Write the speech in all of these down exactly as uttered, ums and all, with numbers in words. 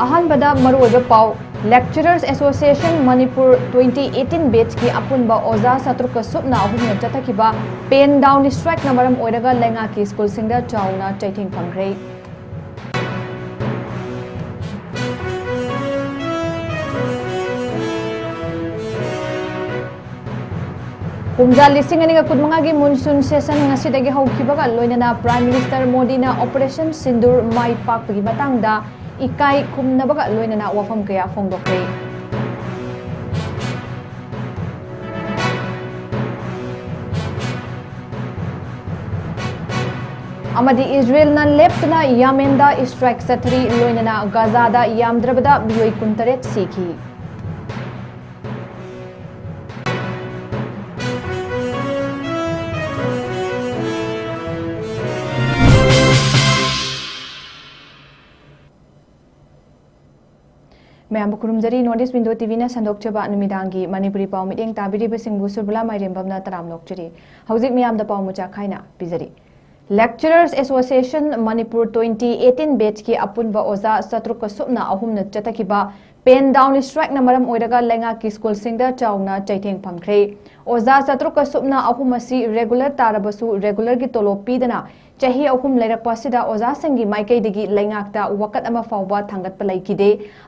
ꯑꯍꯥꯟꯕꯗ ꯃꯔꯨꯑꯣꯏꯕ ꯄꯥꯎ꯫ Lecturers Association Manipur twenty eighteen batchꯀꯤ ꯑꯄꯨꯟꯕ ꯑꯣꯖꯥ ꯆꯥꯇ꯭ꯔꯨꯛꯀ ꯁꯨꯞꯅ ꯑꯍꯨꯝꯅ ꯆꯠꯊꯈꯤꯕ pen down strikeꯅ ꯃꯔꯝ ꯑꯣꯏꯔꯒ ꯂꯩꯉꯥꯛꯀꯤ ꯁ꯭ꯀꯨꯜꯁꯤꯡꯗ ꯆꯥꯎꯅ ꯆꯩꯊꯦꯡ ꯐꯪꯈ꯭ꯔꯦ꯫ ꯀꯨꯝꯖꯥ ꯂꯤꯁꯤꯡ ꯑꯅꯤꯒ ꯀꯨꯟꯃꯉꯥꯒꯤ monsoon session ꯉꯁꯤꯗꯒꯤ ꯍꯧꯈꯤꯕꯒ ꯂꯣꯏꯅꯅ Prime Minister ꯃꯣꯗꯤꯅ Operation Sindoor ꯃꯥꯏ ꯄꯥꯛꯄꯒꯤ ꯃꯇꯥꯡꯗ ꯏꯀꯥꯏ ꯈꯨꯝꯅꯕꯒ ꯂꯣꯏꯅꯅ ꯋꯥꯐꯝ ꯀꯌꯥ ꯐꯣꯡꯗꯣꯛꯈ꯭ꯔꯦ꯫ ꯑꯃꯗꯤ ꯏꯖꯔꯦꯜꯅ ꯂꯦꯞꯇꯅ ꯌꯥꯃꯦꯟꯗ strike ꯆꯠꯊꯔꯤ, ꯂꯣꯏꯅꯅ ꯒꯥꯖꯥꯗ ꯌꯥꯝꯗ꯭ꯔꯕꯗ ꯃꯤꯑꯣꯏ ꯀꯨꯟꯇꯔꯦꯠ ꯁꯤꯈꯤ꯫ ꯃꯌꯥꯝꯕꯨ ꯈꯨꯔꯨꯝꯖꯔꯤ꯫ North East Window TVꯅ ꯁꯟꯗꯣꯛꯆꯕ ꯅꯨꯃꯤꯗꯥꯡꯒꯤ ꯃꯅꯤꯄꯨꯔꯤ ꯄꯥꯎ ꯃꯤꯠꯌꯦꯡ ꯇꯥꯕꯤꯔꯤꯕꯁꯤꯡꯕꯨ ꯁꯨꯔꯕꯂꯥ ꯃꯥꯏꯔꯦꯝꯕꯝꯅ ꯇꯔꯥꯝꯅ ꯑꯣꯛꯆꯔꯤ꯫ ꯍꯧꯖꯤꯛ ꯃꯌꯥꯝꯗ ꯄꯥꯎ ꯃꯆꯥ ꯈꯥꯏꯅ ꯄꯤꯖꯔꯤ꯫ Lecturers Association Manipur twenty eighteen batchꯀꯤ ꯑꯄꯨꯟꯕ ꯑꯣꯖꯥ ꯆꯥꯇ꯭ꯔꯨꯛꯀ ꯁꯨꯞꯅ ꯑꯍꯨꯝꯅ ꯆꯠꯊꯈꯤꯕ pen down strikeꯅ ꯃꯔꯝ ꯑꯣꯏꯔꯒ ꯂꯩꯉꯥꯛꯀꯤ ꯁ꯭ꯀꯨꯜꯁꯤꯡꯗ ꯆꯥꯎꯅ ꯆꯩꯊꯦꯡ ꯐꯪꯈ꯭ꯔꯦ꯫ ꯑꯣꯖꯥ ꯆꯥꯇ꯭ꯔꯨꯛꯀ ꯁꯨꯞꯅ ꯑꯍꯨꯝ ꯑꯁꯤ regular ꯇꯥꯔꯕꯁꯨ regularꯒꯤ ꯇꯣꯂꯣꯞ ꯄꯤꯗꯅ ꯆꯍꯤ ꯑꯍꯨꯝ ꯂꯩꯔꯛꯄ ꯑꯁꯤꯗ ꯑꯣꯖꯥꯁꯤꯡꯒꯤ ꯃꯥꯏꯀꯩꯗꯒꯤ ꯂꯩꯉꯥꯛꯇ ꯋꯥꯀꯠ ꯑꯃ ꯐꯥꯎꯕ ꯊꯥꯡꯒꯠꯄ ꯂꯩꯈꯤꯗꯦ꯫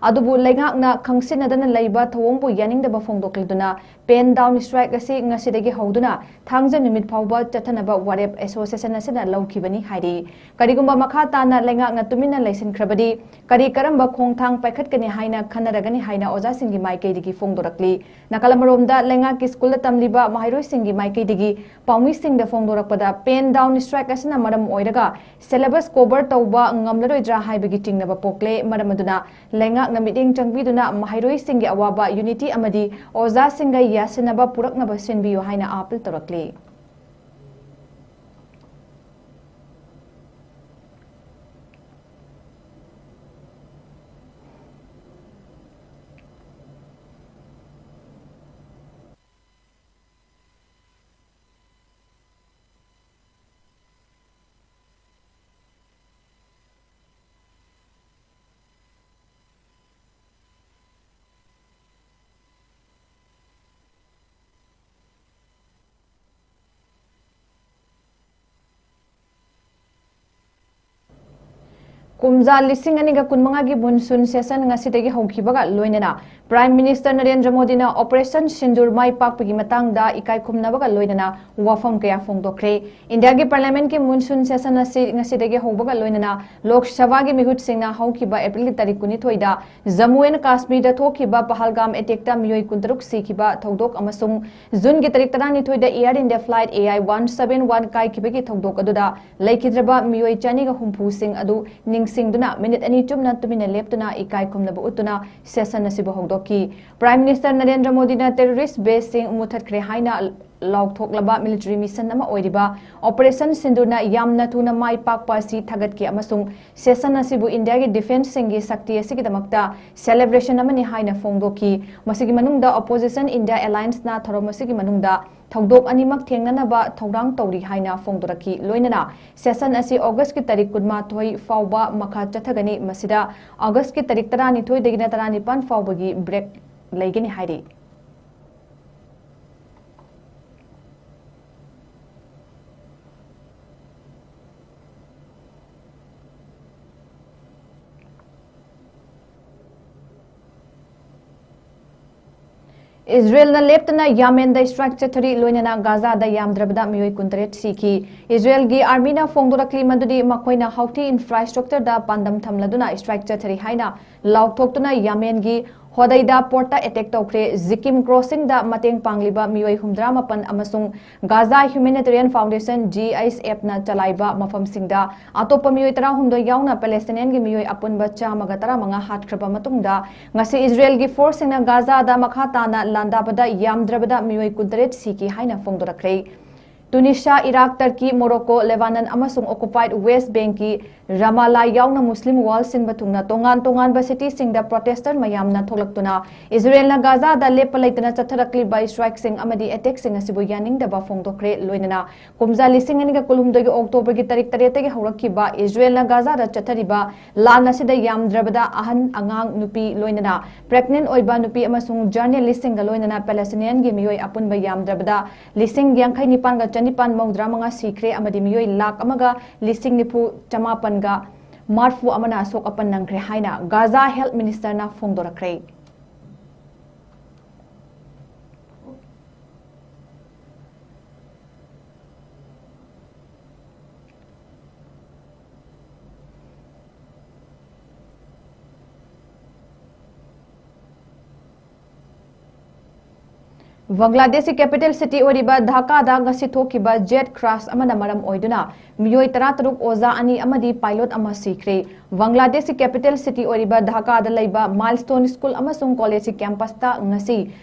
ꯑꯗꯨꯕꯨ ꯂꯩꯉꯥꯛꯅ ꯈꯪꯁꯤꯟꯅꯗꯅ ꯂꯩꯕ ꯊꯧꯑꯣꯡꯕꯨ ꯌꯥꯅꯤꯡꯗꯕ ꯐꯣꯡꯗꯣꯛꯂꯗꯨꯅ pen down strike ꯑꯁꯤ ꯉꯁꯤꯗꯒꯤ ꯍꯧꯗꯨꯅ ꯊꯥꯡꯖ ꯅꯨꯃꯤꯠ ꯐꯥꯎꯕ ꯆꯠꯊꯅꯕ ꯋꯥꯔꯦꯞ association ꯑꯁꯤꯅ ꯂꯧꯈꯤꯕꯅꯤ ꯍꯥꯏꯔꯤ꯫ ꯀꯔꯤꯒꯨꯝꯕ ꯃꯈꯥ ꯇꯥꯅ ꯂꯩꯉꯥꯛꯅ ꯇꯨꯃꯤꯟꯅ ꯂꯩꯁꯤꯟꯈ꯭ꯔꯕꯗꯤ ꯀꯔꯤ ꯀꯔꯝꯕ ꯈꯣꯡꯊꯥꯡ ꯄꯥꯏꯈꯠꯀꯅꯤ ꯍꯥꯏꯅ ꯈꯟꯅꯔꯒꯅꯤ ꯍꯥꯏꯅ ꯑꯣꯖꯥꯁꯤꯡꯒꯤ ꯃꯥꯏꯀꯩꯗꯒꯤ ꯐꯣꯡꯗꯣꯔꯛꯂꯤ꯫ ꯅꯥꯀꯜ ꯑꯃꯔꯣꯝꯗ ꯂꯩꯉꯥꯛꯀꯤ ꯁ꯭ꯀꯨꯜꯗ ꯇꯝꯂꯤꯕ ꯃꯍꯩꯔꯣꯏꯁꯤꯡꯒꯤ ꯃꯥꯏꯀꯩꯗꯒꯤ ꯄꯥꯎꯃꯤꯁꯤꯡꯗ ꯐꯣꯡꯗꯣꯔꯛꯄꯗ pen down strike ꯑꯁꯤꯅ ꯃꯔꯝ ꯑꯣꯏꯔꯒ syllabus cover ꯇꯧꯕ ꯉꯝꯂꯔꯣꯏꯗ꯭ꯔꯥ ꯍꯥꯏꯕꯒꯤ ꯆꯤꯡꯅꯕ ꯄꯣꯛꯂꯦ꯫ ꯃꯔꯝ ꯑꯗꯨꯅ ꯂꯩꯉꯥꯛꯅ ꯃꯤꯠꯌꯦꯡ ꯆꯪꯕꯤꯗꯨꯅ ꯃꯍꯩꯔꯣꯏꯁꯤꯡꯒꯤ ꯑꯋꯥꯕ unity ꯑꯃꯗꯤ ꯑꯣꯖꯥꯁꯤꯡꯒ ꯌꯥꯁꯤꯟꯅꯕ ꯄꯨꯔꯛꯅꯕ ꯁꯤꯟꯕꯤꯌꯨ ꯍꯥꯏꯅ appeal ꯇꯧꯔꯛꯂꯤ꯫ ꯀꯨꯝꯖꯥ ꯂꯤꯁꯤꯡ ꯑꯅꯤꯒ ꯀꯨꯟꯃꯉꯥꯒꯤ monsoon session ꯉꯁꯤꯗꯒꯤ ꯍꯧꯈꯤꯕꯒ ꯂꯣꯏꯅꯅ Prime Minister ꯅꯔꯦꯟꯗ꯭ꯔ ꯃꯣꯗꯤꯅ Operation Sindoor ꯃꯥꯏ ꯄꯥꯛꯄꯒꯤ ꯃꯇꯥꯡꯗ ꯏꯀꯥꯏ ꯈꯨꯝꯅꯕꯒ ꯂꯣꯏꯅꯅ ꯋꯥꯐꯝ ꯀꯌꯥ ꯐꯣꯡꯗꯣꯛꯈ꯭ꯔꯦ꯫ ꯏꯟꯗꯤꯌꯥꯒꯤ Parliament ꯀꯤ monsoon session ꯑꯁꯤ ꯉꯁꯤꯗꯒꯤ ꯍꯧꯕꯒ ꯂꯣꯏꯅꯅ ꯂꯣꯛ ꯁꯚꯥꯒꯤ ꯃꯤꯍꯨꯠꯁꯤꯡꯅ ꯍꯧꯈꯤꯕ ꯑꯦꯄ꯭ꯔꯤꯜꯒꯤ ꯇꯥꯔꯤꯛ ꯀꯨꯟꯅꯤꯊꯣꯏꯗ ꯖꯝꯃꯨ ꯑꯦꯟ ꯀꯥꯁꯃꯤꯔꯗ ꯊꯣꯛꯈꯤꯕ ꯄꯍꯜꯒꯥꯝ attack ꯇ ꯃꯤꯑꯣꯏ ꯀꯨꯟꯇꯔꯨꯛ ꯁꯤꯈꯤꯕ ꯊꯧꯗꯣꯛ ꯑꯃꯁꯨꯡ ꯖꯨꯟꯒꯤ ꯇꯥꯔꯤꯛ ꯇꯔꯥꯅꯤꯊꯣꯏꯗ Air India flight A I one seven one ꯀꯥꯏꯈꯤꯕꯒꯤ ꯊꯧꯗꯣꯛ ꯑꯗꯨꯗ ꯂꯩꯈꯤꯗ꯭ꯔꯕ ꯃꯤꯑꯣꯏ ꯆꯅꯤꯒ ꯍꯨꯝꯐꯨꯁꯤꯡ ꯑꯗꯨ ꯅꯤꯡꯁꯤꯡꯗꯨꯅ ꯃꯤꯅꯤꯠ ꯑꯅꯤ ꯆꯨꯞꯅ ꯇꯨꯃꯤꯟꯅ ꯂꯦꯞꯇꯨꯅ ꯏꯀꯥꯏ ꯈꯨꯝꯅꯕ ꯎꯠꯇꯨꯅ session ꯑꯁꯤꯕꯨ ꯍꯧꯗꯣꯛꯈꯤ꯫ Prime Minister ꯅꯔꯦꯟꯗ꯭ꯔ ꯃꯣꯗꯤꯅ terrorist base ꯁꯤꯡ ꯃꯨꯊꯠꯈ꯭ꯔꯦ ꯍꯥꯏꯅ ꯂꯥꯎꯊꯣꯛꯂꯕ military mission ꯑꯃ ꯑꯣꯏꯔꯤꯕ Operation Sindoor ꯅ ꯌꯥꯝꯅ ꯊꯨꯅ ꯃꯥꯏ ꯄꯥꯛꯄ ꯑꯁꯤ ꯊꯥꯒꯠꯈꯤ ꯑꯃꯁꯨꯡ session ꯑꯁꯤꯕꯨ ꯏꯟꯗꯤꯌꯥꯒꯤ defence ꯁꯤꯡꯒꯤ ꯁꯛꯇꯤ ꯑꯁꯤꯒꯤꯗꯃꯛꯇ celebration ꯑꯃꯅꯤ ꯍꯥꯏꯅ ꯐꯣꯡꯗꯣꯛꯈꯤ꯫ ꯃꯁꯤꯒꯤ ꯃꯅꯨꯡꯗ opposition India Alliance ꯅ ꯊꯧꯔꯝ ꯑꯁꯤꯒꯤ ꯃꯅꯨꯡꯗ ꯊꯧꯗꯣꯛ ꯑꯅꯤꯃꯛ ꯊꯦꯡꯅꯅꯕ ꯊꯧꯔꯥꯡ ꯇꯧꯔꯤ ꯍꯥꯏꯅ ꯐꯣꯡꯗꯣꯔꯛꯈꯤ꯫ ꯂꯣꯏꯅꯅ session ꯑꯁꯤ August ꯀꯤ ꯇꯥꯔꯤꯛ ꯀꯨꯟꯃꯥꯊꯣꯏ ꯐꯥꯎꯕ ꯃꯈꯥ ꯆꯠꯊꯒꯅꯤ꯫ ꯃꯁꯤꯗ August ꯀꯤ ꯇꯥꯔꯤꯛ ꯇꯔꯥꯅꯤꯊꯣꯏꯗꯒꯤꯅ ꯇꯔꯥꯅꯤꯄꯥꯟ ꯐꯥꯎꯕꯒꯤ break ꯂꯩꯒꯅꯤ ꯍꯥꯏꯔꯤ꯫ ꯏꯖꯔꯦꯜꯅ ꯂꯦꯞꯇꯅ ꯌꯥꯃꯦꯟꯗ strike ꯆꯠꯊꯔꯤ, ꯂꯣꯏꯅꯅ ꯒꯥꯖꯥꯗ ꯌꯥꯝꯗ꯭ꯔꯕꯗ ꯃꯤꯑꯣꯏ ꯀꯨꯟꯇꯔꯦꯠ ꯁꯤꯈꯤ꯫ ꯏꯖꯔꯦꯜꯒꯤ army ꯅ ꯐꯣꯡꯗꯣꯔꯛꯂꯤ ꯃꯗꯨꯗꯤ ꯃꯈꯣꯏꯅ Houthi infrastructure ꯗ ꯄꯥꯟꯗꯝ ꯊꯝꯂꯗꯨꯅ strike ꯆꯠꯊꯔꯤ ꯍꯥꯏꯅ ꯂꯥꯎꯊꯣꯛꯇꯨꯅ ꯌꯥꯃꯦꯟꯒꯤ ꯍꯣꯗꯩꯗꯥ port ꯇ attack ꯇꯧꯈ꯭ꯔꯦ꯫ ꯖꯤꯀꯤꯝ crossing ꯗ ꯃꯇꯦꯡ ꯄꯥꯡꯂꯤꯕ ꯃꯤꯑꯣꯏ ꯍꯨꯝꯗ꯭ꯔꯥ ꯃꯥꯄꯟ ꯑꯃꯁꯨꯡ Gaza Humanitarian Foundation, G H F ꯅ ꯆꯂꯥꯏꯕ ꯃꯐꯝꯁꯤꯡꯗ ꯑꯇꯣꯞꯄ ꯃꯤꯑꯣꯏ ꯇꯔꯥꯍꯨꯝꯗꯣꯏ ꯌꯥꯎꯅ Palestinian ꯒꯤ ꯃꯤꯑꯣꯏ ꯑꯄꯨꯟꯕ ꯆꯥꯝꯃꯒ ꯇꯔꯥꯃꯉꯥ ꯍꯥꯠꯈ꯭ꯔꯕ ꯃꯇꯨꯡꯗ, ꯉꯁꯤ ꯏꯖꯔꯦꯜꯒꯤ force ꯁꯤꯡꯅ ꯒꯥꯖꯥꯗ ꯃꯈꯥ ꯇꯥꯅ ꯂꯥꯟꯗꯥꯕꯗ ꯌꯥꯝꯗ꯭ꯔꯕꯗ ꯃꯤꯑꯣꯏ ꯀꯨꯟꯇꯔꯦꯠ ꯁꯤꯈꯤ ꯍꯥꯏꯅ ꯐꯣꯡꯗꯣꯔꯛꯈ꯭ꯔꯦ꯫ ꯇꯨꯅꯤꯁꯤꯌꯥ, ꯏꯔꯥꯛ, ꯇꯔꯀꯤ, ꯃꯣꯔꯣꯀꯣ, ꯂꯦꯕꯥꯅꯟ ꯑꯃꯁꯨꯡ occupied West Bank ꯀꯤ ꯔꯥꯃꯥꯂꯥ ꯌꯥꯎꯅ ꯃꯨꯁꯂꯤꯝ world ꯁꯤꯟꯕ ꯊꯨꯡꯅ ꯇꯣꯉꯥꯟ ꯇꯣꯉꯥꯟꯕ city ꯁꯤꯡꯗ protester ꯃꯌꯥꯝꯅ ꯊꯣꯛꯂꯛꯇꯨꯅ ꯏꯖꯔꯦꯜꯅ ꯒꯥꯖꯥꯗ ꯂꯦꯞꯄ ꯂꯩꯇꯅ ꯆꯠꯊꯔꯛꯂꯤꯕ strike ꯁꯤꯡ ꯑꯃꯗꯤ attack ꯁꯤꯡ ꯑꯁꯤꯕꯨ ꯌꯥꯅꯤꯡꯗꯕ ꯐꯣꯡꯗꯣꯛꯈ꯭ꯔꯦ꯫ ꯂꯣꯏꯅꯅ ꯀꯨꯝꯖꯥ ꯂꯤꯁꯤꯡ ꯑꯅꯤꯒ ꯀꯨꯟꯍꯨꯝꯗꯣꯏꯒꯤ October ꯒꯤ ꯇꯥꯔꯤꯛ ꯇꯔꯦꯠꯇꯒꯤ ꯍꯧꯔꯛꯈꯤꯕ ꯏꯖꯔꯦꯜꯅ ꯒꯥꯖꯥꯗ ꯆꯠꯊꯔꯤꯕ ꯂꯥꯟ ꯑꯁꯤꯗ ꯌꯥꯝꯗ꯭ꯔꯕꯗ ꯑꯍꯟ, ꯑꯉꯥꯡ, ꯅꯨꯄꯤ, ꯂꯣꯏꯅꯅ pregnant ꯑꯣꯏꯕ ꯅꯨꯄꯤ ꯑꯃꯁꯨꯡ journalist ꯁꯤꯡꯒ ꯂꯣꯏꯅꯅ Palestinian ꯒꯤ ꯃꯤꯑꯣꯏ ꯑꯄꯨꯟꯕ ꯌꯥꯝꯗ꯭ꯔꯕꯗ ꯂꯤꯁꯤꯡ ꯌꯥꯡꯈꯩ ꯅꯤꯄꯥꯟꯒ ꯆꯅꯤꯄꯥꯟ ꯃꯧꯗ꯭ꯔꯥ ꯃꯉꯥ ꯁꯤꯈ꯭ꯔꯦ ꯑꯃꯗꯤ ꯃꯤꯑꯣꯏ ꯂꯥꯈ ꯑꯃꯒ ꯂꯤꯁꯤꯡ ꯅꯤꯐꯨ ꯆꯃꯥꯄꯟꯒ ꯃꯔꯐꯨ ꯑꯃꯅ ꯑꯁꯣꯛ ꯑꯄꯟ ꯅꯪꯈ꯭ꯔꯦ ꯍꯥꯏꯅ ꯒꯥꯖꯥ ꯍꯦꯜꯊ ꯃꯤꯅꯤꯁꯇꯔꯅ ꯐꯣꯡꯗꯣꯔꯛꯈ꯭ꯔꯦ꯫ ꯕꯪꯒ꯭ꯂꯥꯗꯦꯁꯀꯤ ꯀꯦꯄꯤꯇꯦꯜ ꯁꯤꯇꯤ ꯑꯣꯏꯔꯤꯕ ꯙꯥꯀꯥꯗ ꯉꯁꯤ ꯊꯣꯛꯈꯤꯕ ꯖꯦꯠ ꯀ꯭ꯔꯥꯁ ꯑꯃꯅ ꯃꯔꯝ ꯑꯣꯏꯗꯨꯅ ꯃꯤꯑꯣꯏ ꯇꯔꯥꯇꯔꯨꯛ, ꯑꯣꯖꯥ ꯑꯅꯤ ꯑꯃꯗꯤ ꯄꯥꯏꯂꯣꯠ ꯑꯃ ꯁꯤꯈ꯭ꯔꯦ꯫ ꯕꯪꯒ꯭ꯂꯥꯗꯦꯁꯀꯤ ꯀꯦꯄꯤꯇꯦꯜ ꯁꯤꯇꯤ ꯑꯣꯏꯔꯤꯕ ꯙꯥꯀꯥꯗ ꯂꯩꯕ ꯃꯥꯏꯜꯁ꯭ꯇꯣꯟ ꯁ꯭ꯀꯨꯜ ꯑꯃꯁꯨꯡ ꯀꯣꯂꯦꯖꯀꯤ ꯀꯦꯝꯄꯁꯇ ꯉꯁꯤ